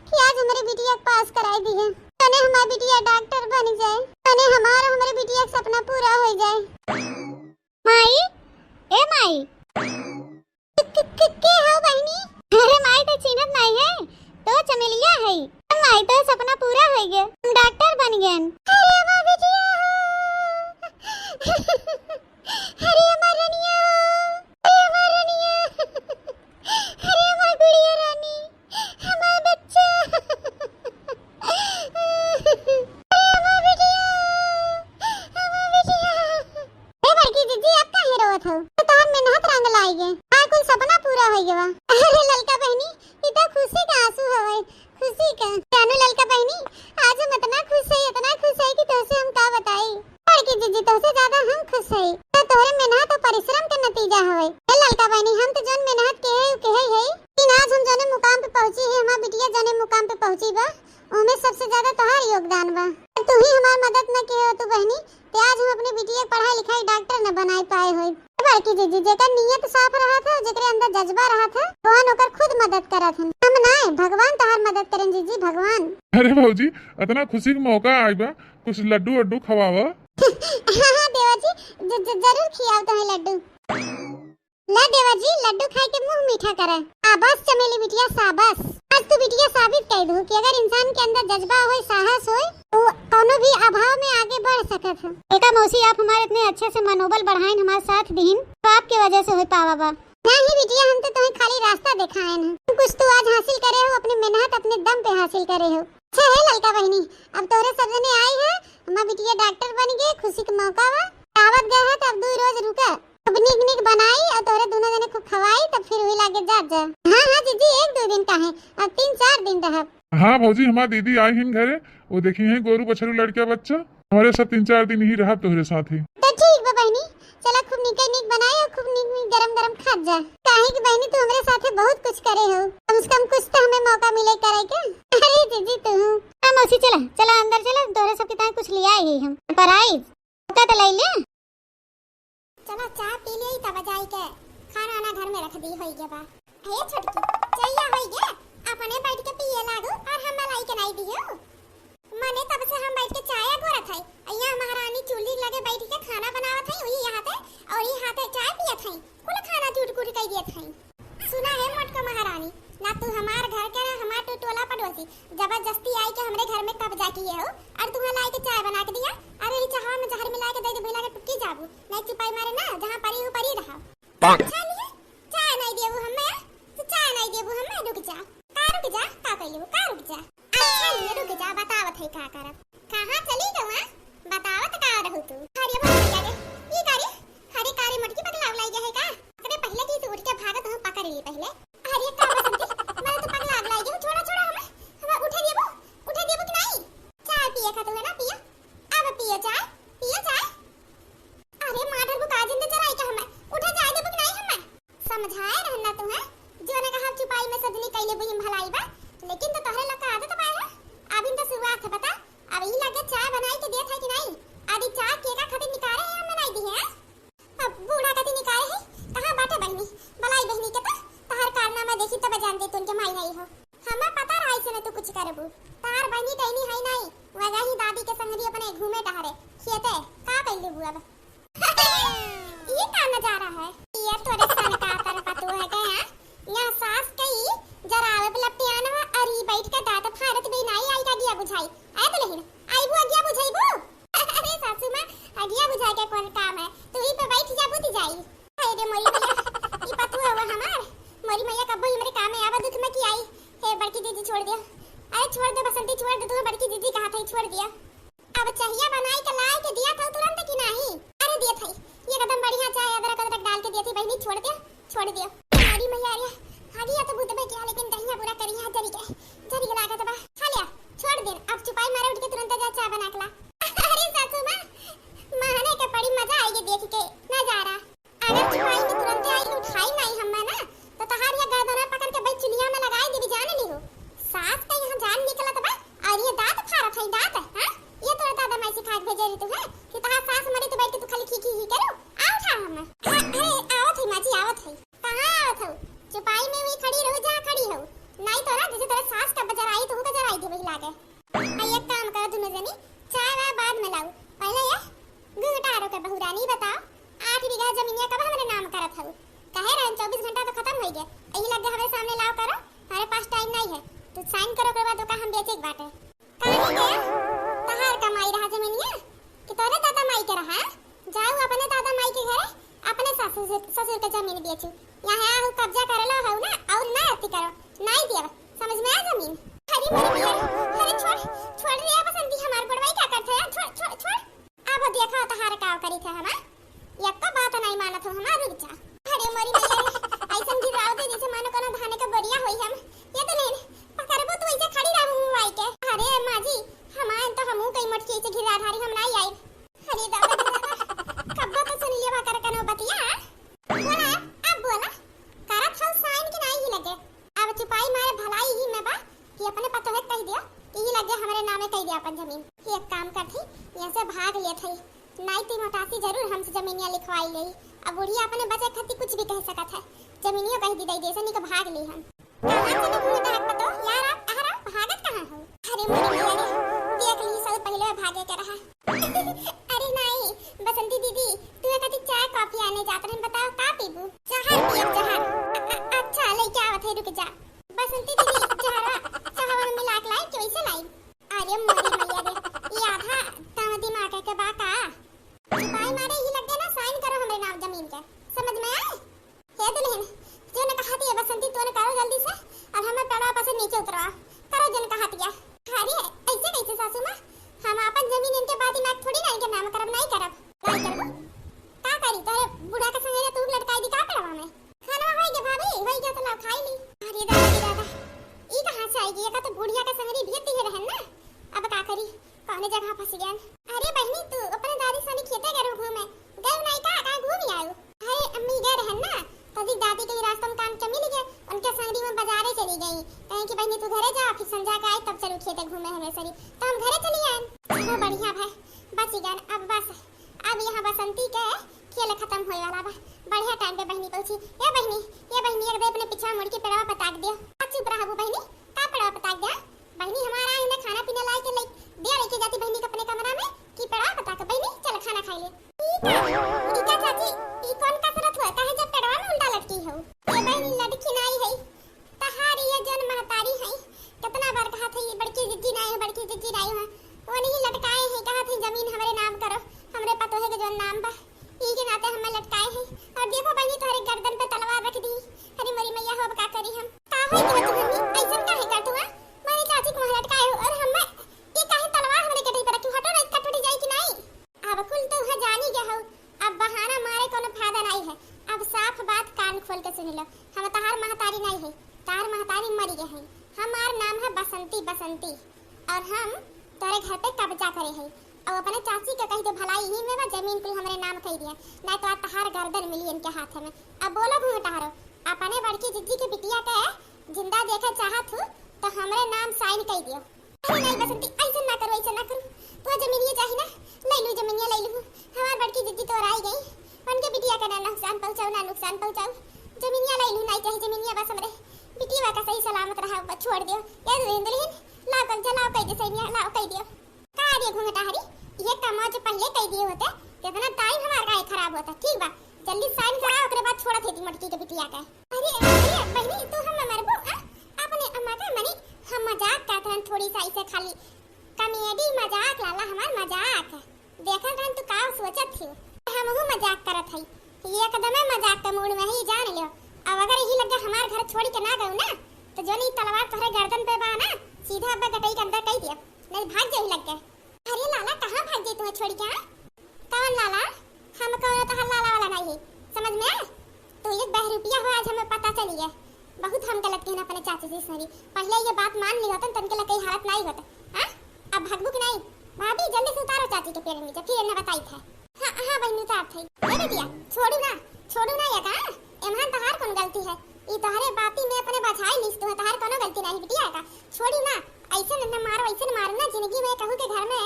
कि आज हमरे बिटिया के पास कराई दी है, तने हमार बिटिया डॉक्टर बन जाए, तने हमार हमरे बिटिया के सपना पूरा हो जाए। माई, ए माई। के, के, के, के हो बहिनी? अरे माई, तो चिन्हत नहीं है, तो चमेलिया है। माई, तो सपना पूरा हो गया, हम डॉक्टर बन गए। अरे हमार बिटिया हो। अरे हमार रनिया हो, अरे हमार रनिया, अरे हमार गुड़िया रानी, हमार बच्चा, अरे हमार बिटिया, हमार बिटिया। ए बड़की जीजी, अब काहे रोवत हो? तो तोहर मेहनत रंग लाई गे, आ कुल सपना पूरा हो गवा। अरे ललका बहिनी, ई तो खुशी के आंसू हवे। खुशी का? जानू ललका बहिनी, आज हम इतना खुश है, इतना खुश है कि तोहसे हम का बताई। बड़की जीजी, तोहसे ज्यादा हम खुश है। तो तोहरे मेहनत और परिश्रम के नतीजा हवे। ए ललका बहिनी, हम तो जौन मेहनत के है, उ के है, है। लेकिन आज हम जौने मुकाम पे पहुँची है, हमार बिटिया जौने मुकाम पे पहुँची बा, ओमे सबसे ज्यादा तोहार योगदान बा। तू ही हमार मदद न के हो तू बहिनी, ते आज हम अपने बिटिया के पढ़ाई लिखाई डॉक्टर न बनाए पाए होई। ए बड़की जीजी, जेकर नीयत साफ रहत है, जेकरे अंदर जज्बा रहत है, भगवान ओकर खुद मदद करत हन। हम नाय, भगवान तहार मदद करें जीजी, भगवान। अरे भौजी, इतना खुशी के मौका आइबा, कुछ लड्डू वड्डू खवावा। हाँ, हाँ देवा जी, ज-, ज-, जरूर खियाओ तुम्हें लड्डू। ला देवा जी, लड्डू खाए के मुंह मीठा करे। शाबाश चमेली बिटिया, शाबाश। आज तू बिटिया साबित कर दू कि अगर इंसान के अंदर जज्बा होए, साहस होए, तो कौनो भी अभाव में आगे बढ़ सकत है। एका मौसी, आप हमारे इतने अच्छे से मनोबल बढ़ाइन, हमारे साथ दीन, तो आपके वजह से हो पावा बा। नहीं बिटिया, हम तो तुम्हें खाली रास्ता दिखाए हैं। कुछ तू आज हासिल करे हो, अपनी मेहनत अपने दम पे हासिल करे हो। अच्छा है ललका बहिनी, अब तोहरे सब जने आई है, हमार बिटिया डॉक्टर बन गए, खुशी के मौका बा। आवत गए है तो अब दू रोज रुका, अब नीक नीक बनाई और तोहरे दोनों जने खूब खवाई, तब फिर हुई लागे जात जा। हाँ हाँ जीजी, एक दो दिन का है, अब तीन चार दिन रहब। हाँ भौजी, हमार दीदी आई हिन घरे, वो देखी हैं गोरू बछरू लड़का बच्चा, हमारे सब तीन चार दिन ही रहब तोहरे साथ ही। तो ठीक बा बहिनी, चला खूब नीके नीक बनाई और खूब नीक नीक गरम गरम खात जा। काहे कि बहिनी तू हमरे साथे बहुत कुछ करे हो, कम से कम कुछ तो हमें मौका मिले करे के। अरे जीजी तू। हाँ मौसी, चला चला अंदर चला, तोहरे सबके ताई कुछ लिया ही हम। प्राइज का तो ले ले। चला चाय पी ले तब जाई के खाना वाना घर में रख दी होई गे बा। हे छोटकी, चैया होई गे, अपने बैठ के पिए लागू और हम लाई के नहीं दियो। मने तब से हम बैठ के चाय अगोरत हई। अइया महारानी चूल्ही लगे बैठ के खाना बनावत हई, वही हाथे और ई हाथे चाय पियत हई। कुल खाना चूट कूट कई दियत हई। सुना है मोटको महारानी, ना तू हमार घर के, ना हमार टो-, टोला पड़ोसी, जबरदस्ती आई के हमरे घर में कब्जा किए हो और तुम्हें लाई के चाय बना के दिया। अरे ई चाहवा में जहर मिला के दे दे, भइला के टुटकी जाबू, नहीं चुपाई मारे ना, जहाँ परी हो परी रहा। पाक। अच्छा लिए, चाय नहीं देबू हमें, तो चाय नहीं देबू हमें, रुक जा। का रुक जा, का कह लेबू, का रुक जा। अच्छा लिए, रुक जा, बतावत है का करब। कहाँ चली गवा? बतावत का रहू तू? अरे बाप रे, अरे, ई का रे? अरे का रे मोटकी पगला उलाई गया है का? अरे पहले की तू उठ के भागत हो, पकड़ ली पहले। अरे का बसंती, मैं तो पगला उलाई गई हूँ, छोड़ा, छोड़ा हमें। अरे बू, तार बहिनी टहनी है नहीं, वगही दादी के संगरी अपने घूमे टहरे, खेते, का कइले बू अब? ये का नजारा है? ये तोरे सन का तर पतोह है के, हाँ? यहाँ सास कई जरावे पे लपटियान है, और ई बैठ के दाँत फारत बे नाई आई का दिया बुझाई। आए दुलहिन, आई बू अगिया बुझाई बू? अरे सासू माँ, अगिया बुझाए के कौन काम है? तू ही पे बैठ जा, बुझ जाई। हाय रे मोरी मैया, ई पतोह हुआ हमार। मोरी मैया कब्बो हमरे काम में आवा दुख में की आई। हे बड़की दीदी छोड़ दिया। अरे छोड़ दे बसंती, छोड़ दे, तू बड़की दीदी कहा था, छोड़ दिया। अब चाहिया बनाई के लाई के दिया था तुरंत कि नाही? अरे दिया था, ये एकदम बढ़िया चाय अदरक अदरक डाल के दिया थी बहिनी, छोड़ दिया, छोड़ दिया। अरे मैया रे, आगिया तो भूत में क्या, लेकिन दहिया बुरा करी है, जरी के, जरी के लागत बा। खा लिया, छोड़ दे, अब चुपाई मारे उठ के तुरंत जा चाय बना के ला। अरे सासू माँ, महने के बड़ी मजा आएगी देख के नजारा। अगर चुपाई में तुरंते आई उठाई नहीं हम्मा ना, तो तहार ये गर्दना पकड़ के भाई चुलिया में लगाई देबी, जान ली हो। सास का यहाँ जान निकलत बा, और ये दाँत फारत है, दाँत, हाँ? ये तोरा दादा माई सिखा के भेजे रही तू, है? कि तहार सास मरी तो बैठ के तू खाली खी खी ही करो। आ उठा हम्मा। हाँ, अरे, आवत है माँ जी, आवत है। कहाँ आवत हो? चुपाई में वही खड़ी रहो जहाँ खड़ी हो। नहीं तो ना, जैसे तोरे सास का बजर आई, तू का जराई देबी लागे। आ, एक काम करो दुनो जनी, चाय वाय बाद में लाऊ, पहले ये घुंघटारो के बहुरानी बताओ, आठ बीघा जमीनिया कब हमरे नाम करत हऊ? कहे रहन चउबीस घंटा तो खतम होई गए, यही लगे हमरे सामने लाओ करो, हमारे पास टाइम नहीं है, तू साइन करो, ओकर बाद ओका हम बेचे के बाटे। काहे के? तहार कमाई रहा जमीनिया कि तोरे दादा माई के रहा? जाऊ अपने दादा माई के घरे, अपने सासू ससुर, ससुर के जमीन बेचू। यहाँ आहू कब्जा कर लो हऊ ना, और ना अति करो, नहीं दियब। समझ में आ जमीन? अरे मोरी मैया, अरे छोड़, छोड़ रे बसंती, हमार बुढ़वाई का करत है? छोड़, छोड़, छोड़। अब देखा तहार का करी थे हमार, यक्को बात नहीं मानत हो हमार, रुक जा। अरे मोरी मैया रे, ऐसन गिराव दे जैसे मानो कोनो धाने के बोरिया होई हम। ये तो नहीं, पकड़बो तू ऐसे खड़ी रहू आई के। अरे माँ जी, हमार तो हमहू कई मोटकी ऐसे गिरा धारी हम नहीं आई। अरे दादा रे दादा, कब्बो तो सुन लिया कर कनो बतिया। बोला, अब बोला, करत हऊ साइन कि नाई ही लगे? अब चुपाई मारे भलाई ही में बा कि अपने पतोहे कह दिया कि ही लगे हमरे नामे कह दिया अपन जमीन। एक काम करत ही, यहाँ से भाग लेत ही, नाई ती मोटासी जरूर हमसे जमीनिया लिखवाई लेई। अब बुढ़िया अपने बचे खातिर कुछ भी कह सकत है, जमीनियो कह दी दई जैसे नहीं तो भाग ली हम। कहाँ चली घूमत है पतो? यार आप, अहर आप, भागत कहाँ हो? अरे मोरी मैया रे, देख ली, सब पहले भागे के रहा। अरे नाई, बसंती दीदी, तू कति चाय कॉफी आने जात रहन, बताओ का पीबू? जहर पियब, जहर। अ-, अ-, अच्छा, लेके आवत है, रुक जा। बसंती दीदी, जहरवा, चाहवा में मिला के लाई, कैसे लाई? अरे मोरी मैया रे, ये आधा तम दिमाग के बा का? चुपाई मारे ही लग गए ना, साइन करो हमरे नाम जमीन के, समझ में आए? हे दुलहिन, जोन कहा थी ये बसंती, तोन करो जल्दी से, और हमें पेड़वा पर से नीचे उतरवा, करो जोन कहा थी। अरे, ऐसे कैसे सासू माँ? हम आपन जमीन इनके बादी में थोड़ी ना इनके नाम करब, नहीं करब। नहीं करबो? का करी, तोरे बूढ़ा के संगे तू लटकाई दी का पेड़वा में? खाना होई गे भाभी, होई गे तो लाओ खाई ली। अरे दादा रे दादा, ई कहाँ से आई गई? का तो बुढ़िया के संगरी बियती है रहन ना, अब का करी, कौने जगह फंस गया? अरे बहनी, तू अपने दादी सानी खेते गए घूमे, गए नहीं का, कहाँ घूम आयो? अरे अम्मी गए रहन ना, तभी दादी के रास्ता में काम के मिल गए, उनके संगरी में बाजारे चली गई। कहें कि बहनी तू घरे जा, फिर संझा के आई तब चलू खेते घूमे हमें सरी। तो हम घरे चली आए। चलो बढ़िया भाई, बच गए अब बस। अब यहाँ बसंती के खेल खत्म होए वाला बा। बढ़िया टाइम पे बहनी पहुँची। ए बहनी, ए बहनी, एक दे अपने पीछा मुड़ के पेड़वा पताक दियो। आ चुप रहबू बहनी, का पेड़वा पताक दिया? बहनी हमारा इन्हें खाना पीना लाई के ले दिया, लेके जाती बहनी के अपने कमरा में। की पेड़वा पताक बहनी, चल खाना खाई ले। ई का, ई का चाची, ई कौन कसरत हुआ? काहे जब पेड़वा में उल्टा लटकी हो? ए बहनी, लटकी नाई है, तहारी ये जन महतारी है। कितना बार कहा था ये बड़की जिज्जी नाई है, बड़की जिज्जी नाई है, वो नहीं लटकाए हैं, कहा थे जमीन हमरे नाम करो, हमरे पतोहे के जौन नाम बा, ई के नाते हमें लटकाए हैं। और देखो बहनी, तोहरे गर्दन पे तलवार रख दी। अरे मोरी मैया हो, अब का करी हम? का होई गवा तू मम्मी? ऐसन काहे करत हुआ? मारे चाची को वहाँ लटकाए हो और हम ये काहे तलवार हमरे गटई पे रखी? हटो ना, कट उठी जाई कि नाई? अब कुल तो वह जानी गया हो, अब बहाना मारे कोनो फायदा नहीं है। अब साफ बात कान खोल के सुन लो, हम तहार महतारी नहीं है, तहार महतारी मरी गए हैं। हमार नाम है बसंती, बसंती, और हम तोरे घर पे कब्जा करे हैं। अब अपने चाची के कह दे भलाई ही में बा, जमीन कुल हमरे नाम कह दिया, नहीं तो आज तहार गर्दन मिली इनके हाथ में। अब बोलो घूंघटारो, अपने बड़की जिज्जी के बिटिया के जिंदा देखे चाहत हूँ तो हमरे नाम साइन कह दियो। अरे नहीं बसंती, ऐसे ना करो, ऐसे ना करो। तू जमीनिया चाही ना, ले लू जमीनिया, ले लू। हमार बड़की जिज्जी तो आई गई, उनके बिटिया का ना नुकसान पहुँचाओ, ना नुकसान पहुँचाओ। जमीनिया ले लू, नहीं चाही जमीनिया, बस हमरे बिटिया का सही सलामत रहा, बस छोड़ दियो। ये दुल्हन, दुल्हन, चलाओ कह दे सही, लाओ कह दियो। का रे घुंघटाहरी, ये काम आज पहले कह दिए होते, तो इतना टाइम हमार काहे खराब होता? ठीक बा, जल्दी साइन करा, ओकरे बाद छोड़त है मोटकी के बिटिया के। अरे, अरे बहनी, तू हम मरबो, आ? अपने अम्मा का मनी, हम मजाक करत रहन थोड़ी सा, ऐसे खाली कॉमेडी मजाक, लाला हमार मजाक। देखत रहन तू का सोचत थी, हमहू मजाक करत हई, एकदमे मजाक के मूड में ही जान लियो। अब अगर यही लगे हमार घर छोड़ के ना गऊ ना, तो जो नहीं तलवार तोहरे गर्दन पे बा ना, सीधा अब्बा गटई के अंदर कह दिया, नहीं भाग जाई लग गए। अरे लाला, कहाँ भाग जाई तुम्हें छोड़ के, हाँ? कौन लाला? हम कौनो तोहार लाला वाला नहीं है, समझ में आए? तू एक बहरूपिया हो, आज हमें पता चली है। बहुत हम गलत कहन अपने चाची से सुनी। पहले ये बात मान ली होतन, तनके लगे हालत नहीं होत। हाँ? अब भगबू कि नहीं? भाभी, जल्दी से उतारो चाची के पैर नीचे, फिर इन्हें बताई थे। हाँ, हाँ बहनी, उतार थे। ए बिटिया, छोड़ू ना, छोड़ू ना ये का? एमहन तहार कौन गलती है? ई तोहरे बाती में अपने बझाई लीस तू है, तहार कोनो गलती नहीं बिटिया का। छोड़ू ना, ऐसे न, न मारो, ऐसे न मारो ना, जिंदगी में कहू के घर में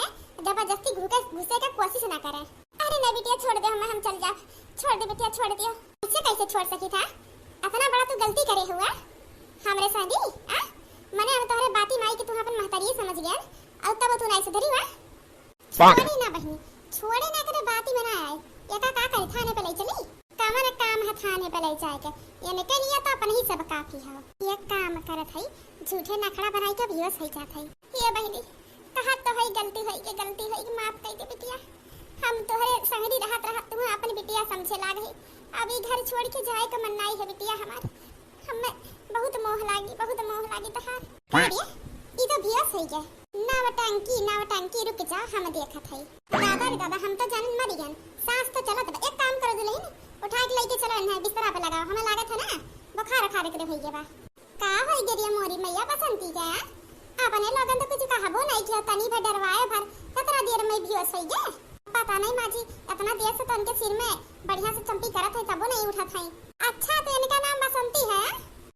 जबरदस्ती घुके, घुसे के कोशिश ना करे। अरे नहीं बिटिया, छोड़ दे हमें, हम चल जाब। छोड़ दे बिटिया, छोड़ दियो। ऐसे कैसे छोड़ सकी था? इतना बड़ा तू गलती करे हुआ हमरे संगी, आ? मने हम तोहरे बाती माई के तू अपन महतारी समझ गया, और तब तू नहीं सुधरी हुआ। छोड़े ना बहनी, छोड़े ना करे बाती में ना आए। ये का, का करे, थाने पे ले चली? कमन काम है थाने पे ले जाए के? इनके लिए तो अपन ही सब काफी है। ये काम करत है, झूठे नखड़ा बनाई के बेहोश हो जात है। ये बहिनी, तहार तो हई गलती, हई के गलती हई, माफ कई दे बिटिया। हम तोहरे संगरी रहत रहत तू अपन बिटिया समझे लाग है। अब ई घर छोड़ के जाए का मन नाई है बिटिया हमार। हमें बहुत मोह लागी, बहुत मोह लागी तहार। का रे, ई तो बेहोश हई गे। नवटंकी, नवटंकी, रुक जा, हम देखत हई। दादा रे दादा, हम तो जानन मरी गन। सांस तो चलत बा। एक काम करो दुल्हन, उठा के लेके चलो इन्हें बिस्तरा पे लगाओ। हमें लागत है ना बुखार उखार एकरे होई गे बा। का होई गे रे मोरी मैया बसंती के? अपने लोगन तो कुछ कहबो नहीं किया, तनी भर डरवाए भर, कितना देर में बेहोश होई गे। पता नहीं माँ जी, इतना देर से तो इनके सिर में बढ़िया से चंपी करत है, तबो नहीं उठत है। अच्छा, तो इनका नाम बसंती है?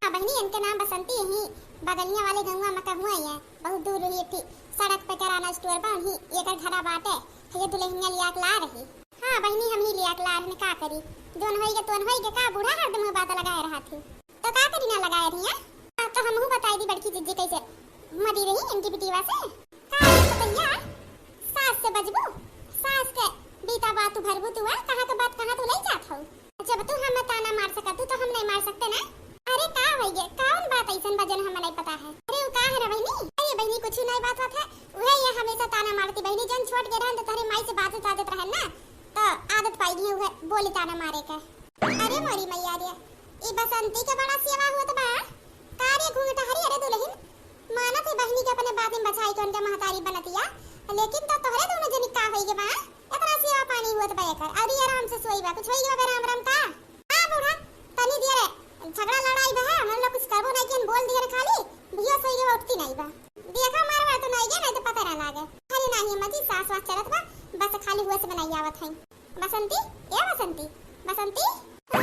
हाँ बहनी, इनके नाम बसंती है, बगलिया वाले गौवा में कहूँ है, बहुत दूर रही थी, सड़क पे किराना स्टोर पर ही एकर घरा बाटे, ये दुल्हनिया लिया के ला रही। हाँ बहनी, हम ही लिया के ला रहे, का करी, जोन होई गे, तोन होई गे, का बूढ़ा हरदम बात लगाए रहा थी। तो का करी ना लगाए रही, हैं? आ, तो हमहू बताई दी बड़की जिज्जी कैसे मरी रही इनकी बिटिया से। का रे पतैया, सास से बजबू? सास के बीता बात तू भरबू तू, आ? कहाँ के बात कहाँ तू ले जात हऊ? जब तू हमें ताना मार सकत तू, तो हम नहीं मार सकते ना? अरे का होई गे, कौन बात ऐसन बा जौन हमें नहीं पता है? अरे वो का है रे बहिनी? अरे बहिनी कुछ नहीं बात बात है, वह ये हमेशा ताना मारती बहिनी, जौन छोट के रहन तो तोहरे माई से बाजत बाजत रहन ना, तो आदत पाई गई है बोली ताना मारे के। अरे मोरी मैया रे, ई बसंती के बड़ा सेवा होत बा। का रे घूंघटहरी, अरे दुल्हन, मानत है बहिनी के अपने बात में बचाई के उनके महतारी बनतिया, लेकिन तो तोहरे दोनों जनी का होई गे बा? इतना सेवा पानी होत बा एकर, अउरी आराम से सोई बा, कुछ होई गे बा राम राम का? आ बूढ़ा, तनी देर झगड़ा लड़ाई बा, हम लोग कुछ करबो नहीं किन, बोल दिए खाली, बेहोश होई गे बा, उठती नहीं बा। देखा मारवा तो नहीं गे, नहीं तो पता ना लागे। अरे नहीं अम्मा जी, सांस वास चलत बा, बस खाली होश में नहीं आवत है। बसंती, ए बसंती, बसंती। आह,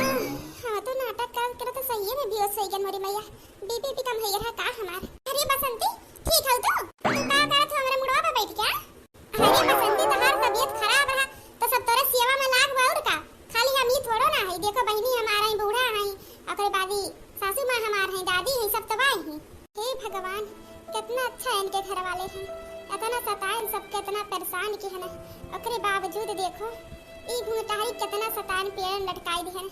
हम तो नाटक करत करत सही में बेहोश होई गन मोरी मैया। बीपी भी कम होई रहा का हमार। अरे बसंती, ठीक हऊ तू? तू का करत हो हमरे मुड़वा पे बैठ के? अरे बसंती, तोहार तबीयत खराब रहा तो सब तोरे सेवा में लाग बा और का? खाली हम ही थोड़ो ना है, देखो बहिनी हमारा ही बूढ़ा है, ओकरे बाद ही सासू माँ हमार है, दादी है, सब तबाही है। हे भगवान, कितना अच्छा इनके घर वाले हैं, इतना सताएन सबके, इतना परेशान किहन, ओकरे बावजूद देखो, ई घूंघटारी कितना सताएन पेड़ लटकाई दिहन,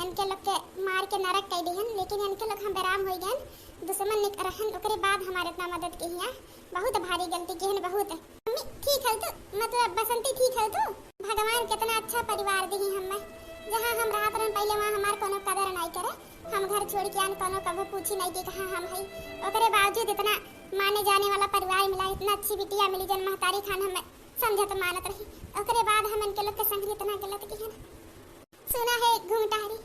इनके लोग के मार के नरक कई दिहन, लेकिन इनके लोग हम बेराम होई गन, दुश्मन निक रहन, ओकरे बाद हमारे इतना मदद किहिया, बहुत भारी गलती किहन, बहुत। मम्मी, ठीक हऊ तू? मतलब बसंती, ठीक हऊ तू? भगवान कितना अच्छा परिवार दिही हमें। जहाँ हम रहत रहन पहले, वहाँ हमार कोनो कदर नाई करे। हम घर छोड़ के आन, कोनो कभो पूछी नाई कि कहाँ हम हई। ओकरे बावजूद इतना माने जाने वाला परिवार मिला, इतना अच्छी बिटिया मिली, जौन महतारी खान हमें समझत मानत रही। ओकरे बाद हम इनके लोग के संग इतना गलत किहन। सुना है घूंघटारी,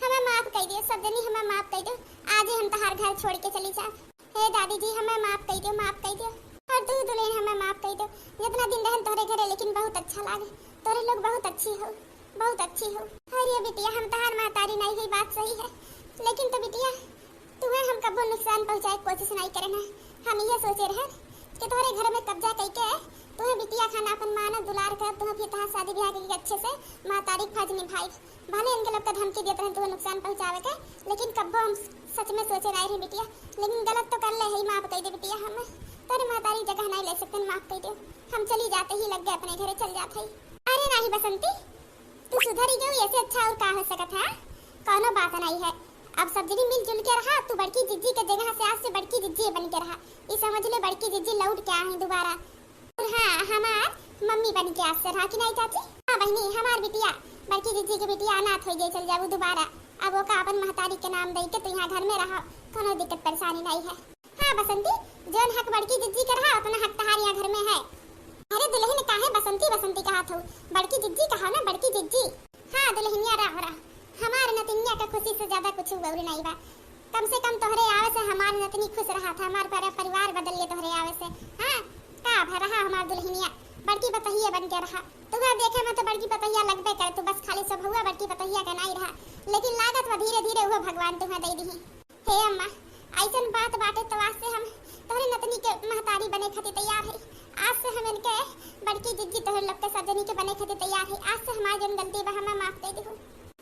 हमें माफ कई दियो, सब जनी हमें माफ कई दियो। आज ही हम तोहार घर छोड़ के चली जाब। हे दादी जी, हमें माफ कई दियो, माफ कई दियो। और तू दुल्हन हमें माफ कई दियो। जितना दिन रहन तोहरे घरे, लेकिन बहुत अच्छा लागे। तोहरे लोग बहुत अच्छी हो, बहुत अच्छी हो। अरे बिटिया, हम तोहार महतारी नहीं है, बात सही है, लेकिन तो बिटिया, तुम्हें हम कबो नुकसान पहुँचाए के कोशिश नहीं करे ना। हम ये सोचे रहे कि तोहरे घर में कब्जा कई के तुम्हें बिटिया खाना अपन मान दुलार कर, तुम्हें फिर तोहार शादी ब्याह करके अच्छे से महतारी के फर्ज निभाई। भले इनके लोग का धमकी देत रहे तुम्हें नुकसान पहुँचावे के, लेकिन कब्बो हम सच में सोचे नहीं रहे बिटिया। लेकिन गलत तो कर ले है, माफ कई दे बिटिया हमें। तोरे महतारी जगह नाहीं ले सकते, माफ कइ दे। हम चली जात ही लगे अपने घरे चल जात ही। अरे नाहीं बसंती, तू सुधरी गई, ऐसे अच्छा और का हो सकत है? कौनो बात नाहीं है। अब सब जनी मिलजुल के रहा, तू बड़की जिज्जी के जगह से आज से बड़की जिज्जी बन के रहा। ई समझ ले बड़की जिज्जी लौट के आई दोबारा। और हाँ, हमार मम्मी बन के आज से रहा कि नाहीं चाची? हाँ बहिनी, हमार बिटिया, बड़की जिज्जी के बिटिया अनाथ होइ गई, चल जाबू दोबारा। अब ओका अपन महतारी के नाम दइ के तू यहाँ घर में रहा, कौनो दिक्कत परेशानी नाहीं है। हाँ बसंती, जौन हक बड़की जिज्जी के रहा, उतना हक तहार यहाँ घर में है। अरे दुलहिन, काहे बसंती बसंती कहत हऊ? बड़की जिज्जी कहा ना, बड़की जिज्जी। हाँ दुलहिनिया, रहा रहा, हमार नतिनिया के खुशी से ज्यादा कुछ और नाहीं बा। कम से कम तोहरे आवे से हमार नतनी खुश रहा था, हमार पूरा परिवार बदल गए तोहरे आवे से। हाँ, का भा रहा हमार दुलहिनिया, बड़की पतहिया बन के रहा। तुहरा देखे में तो बड़की पतहिया लगबे करे, तू बस खाली स्वभाव बड़की पतहिया के नाहीं रहा, लेकिन लागत बा धीरे धीरे उहो भगवान तुहरा दे दिही। हे अम्मा, ऐसन बात बाटे तो आज से हम तोहरे नतनी के महतारी बने खातिर तैयार है। आज से हम इनके बड़की जिज्जी तोहरे लोग के सब जनी के बने खातिर तैयार है। आज से हमार जौन गलती बा, हमें माफ दे दिहू।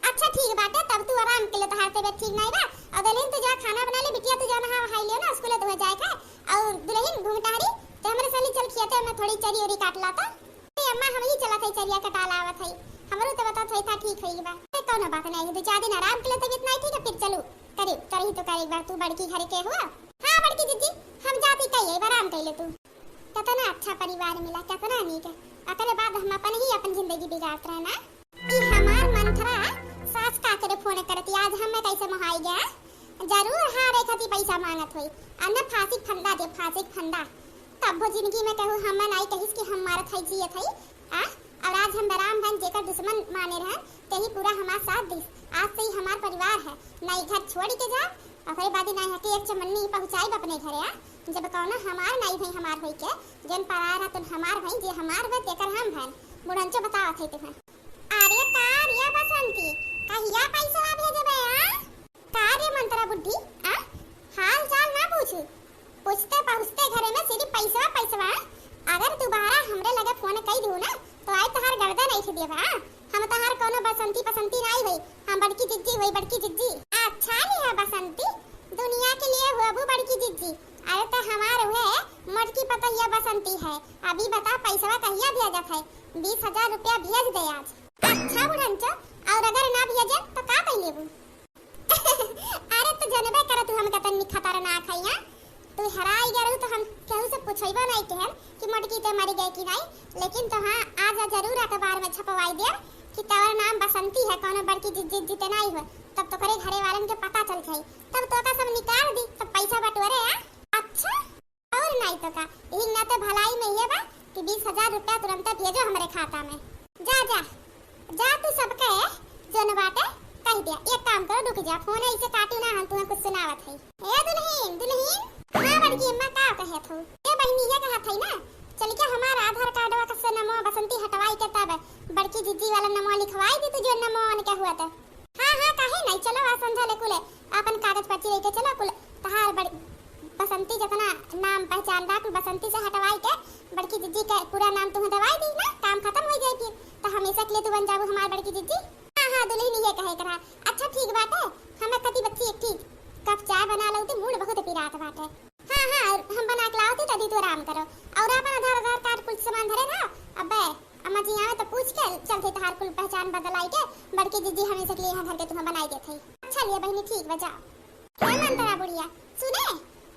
अच्छा ठीक बाटे, तब तू आराम के ले, तोहार तबीयत ठीक नाहीं बा। और दुलहिन तू जा खाना बना ले, बिटिया तू जा नहा वहाई लियो ना, स्कूल तुहे जाए के। और दुलहिन घुंघटारी, ते हमरे साली चल खेते में थोड़ी चरी उरी काट ला तो। अरे अम्मा, हम ही चलत है चरिया कटाल आवत है, हमरो तो बता थोड़ी था ठीक होई बा। अरे कौनो बात नाहीं है, दो चार दिन आराम के ले, तबीयत नाहीं ठीक है फिर चलू। करी, करही तो करे एक बार, तू बड़की घर के हुआ। हाँ बड़की जिज्जी, हम जाती कही एक बार आराम कर ले तू। कितना अच्छा परिवार मिला, कितना नीक है। ओकरे बाद हम अपन ही अपन जिंदगी बिगाड़त रहे ना। ई हमार मंथरा सास का करे फोन करती, आज हमें कैसे मोहाई गया। जरूर हारे खातिर पैसा मांगत होई। अन्ने फांसी के फंदा दे, फांसी के फंदा। तब्बो जिंदगी में कहू हमें नाई कहिस कि हम मारत हई, जियत हई। आ, और आज हम बराम भन जेकर दुश्मन माने रहन, तेही पूरा हमार साथ दिस। आज से ही हमार परिवार है, नाई घर छोड़ के जा, ओकरे बाद नाई हके एक चमन्नी पहुँचाइब अपने घरे। आ, जब कौनो हमार नाई भई हमार होई के, जौन पराया रहतन हमार भई, जे हमार बा तेकर हम भन। बुढ़ंचो बतावत है तुहन। अरे का रे बसंती, कहिया पैसवा भेजबे आ? का रे मंत्रा बुढ़ी, आ? हाल चाल ना पूछू, पूछते पहुँचते घरे में सिर्फ पैसवा पैसवा। अगर दोबारा हमरे लगे फोन कई दू ना तो आई तोहार गर्दन ऐठ देबा। हम तोहार कोनो बसंती पसंती नाई होई, हम बड़की जिज्जी होई, बड़की जिज्जी। अच्छा रे है बसंती, दुनिया के लिए हुआ वो बड़की जिज्जी। अरे तो हमार हुए मोटकी पतहिया बसंती है। अभी बता पैसवा कहिया भेजत है? बीस हजार रुपया भेज दे आज। अच्छा बुढ़ंचो, और अगर ना भेजे तो का कर लेबू? अरे तो जनबे कर तू हम कतन खतरनाक है यहाँ। तू हराई गए रहू तो हम केहू से पूछबो नहीं केहन कि मोटकी ते मरी गए कि नहीं, लेकिन तो हाँ आज जरूर अखबार में छपवाई देब कि तोर नाम बसंती है, कोनो बड़की जिज्जी जिते नहीं हो, तब तो करे घरे वालन के पता चल जाई, तब तो का सब निकाल दी, तब पैसा बटोरे आ। अच्छा और नाई तो का, यही नाते भलाई में ये बा कि बीस हजार रुपया तुरंते भेजो हमरे खाता में। जा, जा, जा तू सबके जोन बाटे कह दिया। एक काम करो, रुक जा, फोन ऐसे काटी ना, हम तुम्हें कुछ सुनावत है। ए दुल्हन, दुल्हन। हाँ बड़की अम्मा, का कहे थू? ए बहिनी, ये कहा थई ना, चल के हमार आधार कार्डवा का से नमो बसंती हटवाई के तब बड़की जिज्जी वाला नमो लिखवाई दी तू, जो नमो उनके हुआ तो। हाँ, हाँ, काहे नहीं? चलो, आज संझा ले कुल आपन कागज पर्ची लेके चलो, कुल तहार बड़-, बसंती जितना नाम पहचान बा, कुल बसंती से हटवाई के बड़की जिज्जी के पूरा नाम तुम्हें दवाई दी ना, काम खत्म हो जाए फिर, तो हमेशा के लिए तू बन जाबू हमार बड़की जिज्जी। हाँ, हाँ, दुल्हन ये कहे करा। अच्छा, ठीक बाटे, हमें कती बच्ची एक ठीक कप चाय बना लो, तो मूड बहुत पिरात बाटे। हाँ, हाँ, हम बना के लावती, तदी तू आराम करो। और आपन आधार, आधार कार्ड कुल सामान धरे रहो। अबे, अम्मा जी आवे तो पूछ के चलते तहार कुल पहचान बदलाई के, बड़की जिज्जी हमेशा के लिए यहाँ धर के तुम्हें बनाई देते। अच्छा लिए बहिनी, ठीक बा, जाओ। हे मंतरा बुढ़िया, सुने,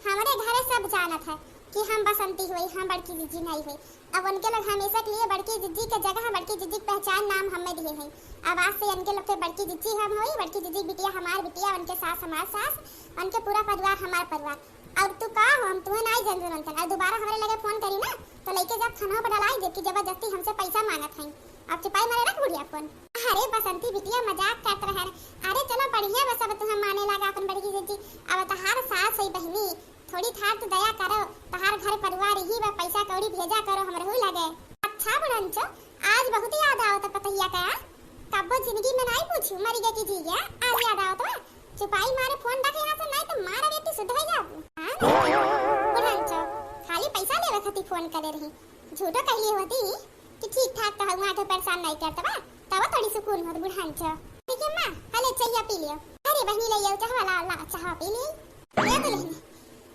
हमरे घरे सब जानत है कि हम बसंती हुई, हम बड़की जिज्जी नहीं हुई। अब उनके लोग हमेशा के लिए बड़की जिज्जी के जगह बड़की जिज्जी के पहचान नाम हमें दिए हैं। अब आज से इनके लोग के बड़की जिज्जी हम हुई, बड़की जिज्जी की बिटिया हमार बिटिया, उनके सास हमार सास, उनके पूरा परिवार हमार परिवार। और तू का हो, हम तुम्हें नाई जन जनन तन। और दोबारा हमरे लगे फोन करी ना, तो लइके जा थाना पर डलाई दे कि जबरदस्ती हमसे पैसा मांगत हईं। अब चुपाई मारे रख बुढ़िया फोन। अरे बसंती बिटिया मजाक करत रहन। अरे चलो बढ़िया बस, अब तुम्हें माने लगा अपन बड़की जिज्जी। अब तहार सास है बहिनी, थोड़ी थार तो दया करो, तहार घर परिवार यही बा, पैसा कौड़ी भेजा करो हमरहू लगे। अच्छा बुढ़ंचो, आज बहुत याद आवत पतहिया का। कब्बो जिंदगी में नाई पूछू, मरी गए कि जी गया, आज याद आवत बा। चुपाई मारे फोन रखे यहाँ से, नहीं तो मारा बेटी शुद्ध हो जाबू। हाँ ना? बुढ़ंचो, खाली पैसा लेवे खातिर फोन करे रही। झूठो कहली होती कि ठीक ठाक तो हुआ के परेशान नहीं करत बा, तब थोड़ी सुकून होत बुढ़ंचो। ठीक है माँ, हले चाहिए पी लियो। अरे बहनी ले आओ चाह वाला, ला चाह पी ली। ले दुल्हन,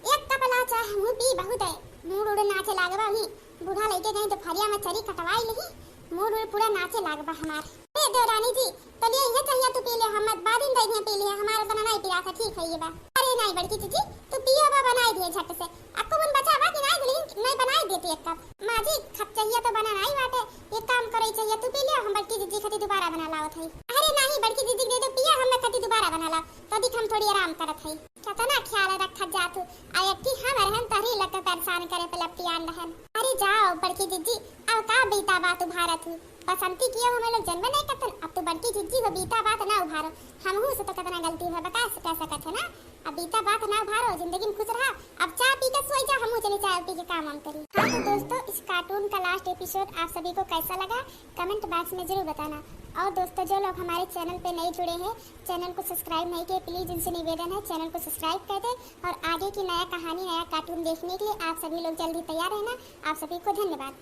एक कप ला चाह, मुँह पी बहुत है। मूड़ उड़ नाचे लागबा ही। बूढ़ा लइके गई तो फरिया में चरी कटवाई लिही। मूड़ उड़ पूरा नाचे लागबा हमार। ए देवरानी जी, तो लियो ये चाहिए तू पी ले, हम मत बाद में दे दिए पी ले, हमारा उतना नहीं पिया था, ठीक है ये बा। अरे नहीं बड़की जीजी, तू पियो बा, बनाई दिए झट से। अक्को मन बचा बा कि नहीं, लेकिन नहीं बनाई देती एक कप। माँ जी, खप चाहिए तो बना नहीं बाटे, एक काम करे चाहिए तू पी लियो, हम बड़की जीजी खातिर दोबारा बना लावत है। अरे नहीं बड़की जीजी दे दो पिया, हम खातिर दोबारा बना लाओ, तो दिख हम थोड़ी आराम करत है। कितना ख्याल रखत जात हूँ, आ एक ही हम रहन तहरी लग के परेशान करे पे लपटियान रहन। अरे जाओ बड़की जीजी, अब का बीता बात उभारत हूँ, बसंती कियो हमें लोग जनबे नहीं करतन, अब तो बड़की जीजी हो बीता बात ना उभारो, हमहू से तो कितना गलती हुआ बता कह सकत है ना। अब बीता बात ना उभारो, जिंदगी में खुश रहा। अब चाय पी के सोई जा, हमहू चली चाय पी के काम वाम करी। हाँ तो दोस्तों, इस कार्टून का लास्ट एपिसोड आप सभी को कैसा लगा, कमेंट बॉक्स में जरूर बताना। और दोस्तों, जो लोग हमारे चैनल पे नए जुड़े हैं, चैनल को सब्सक्राइब नहीं किए, प्लीज उनसे निवेदन है चैनल को सब्सक्राइब कर दें और आगे की नया कहानी, नया कार्टून देखने के लिए आप सभी लोग जल्दी तैयार रहना। आप सभी को धन्यवाद।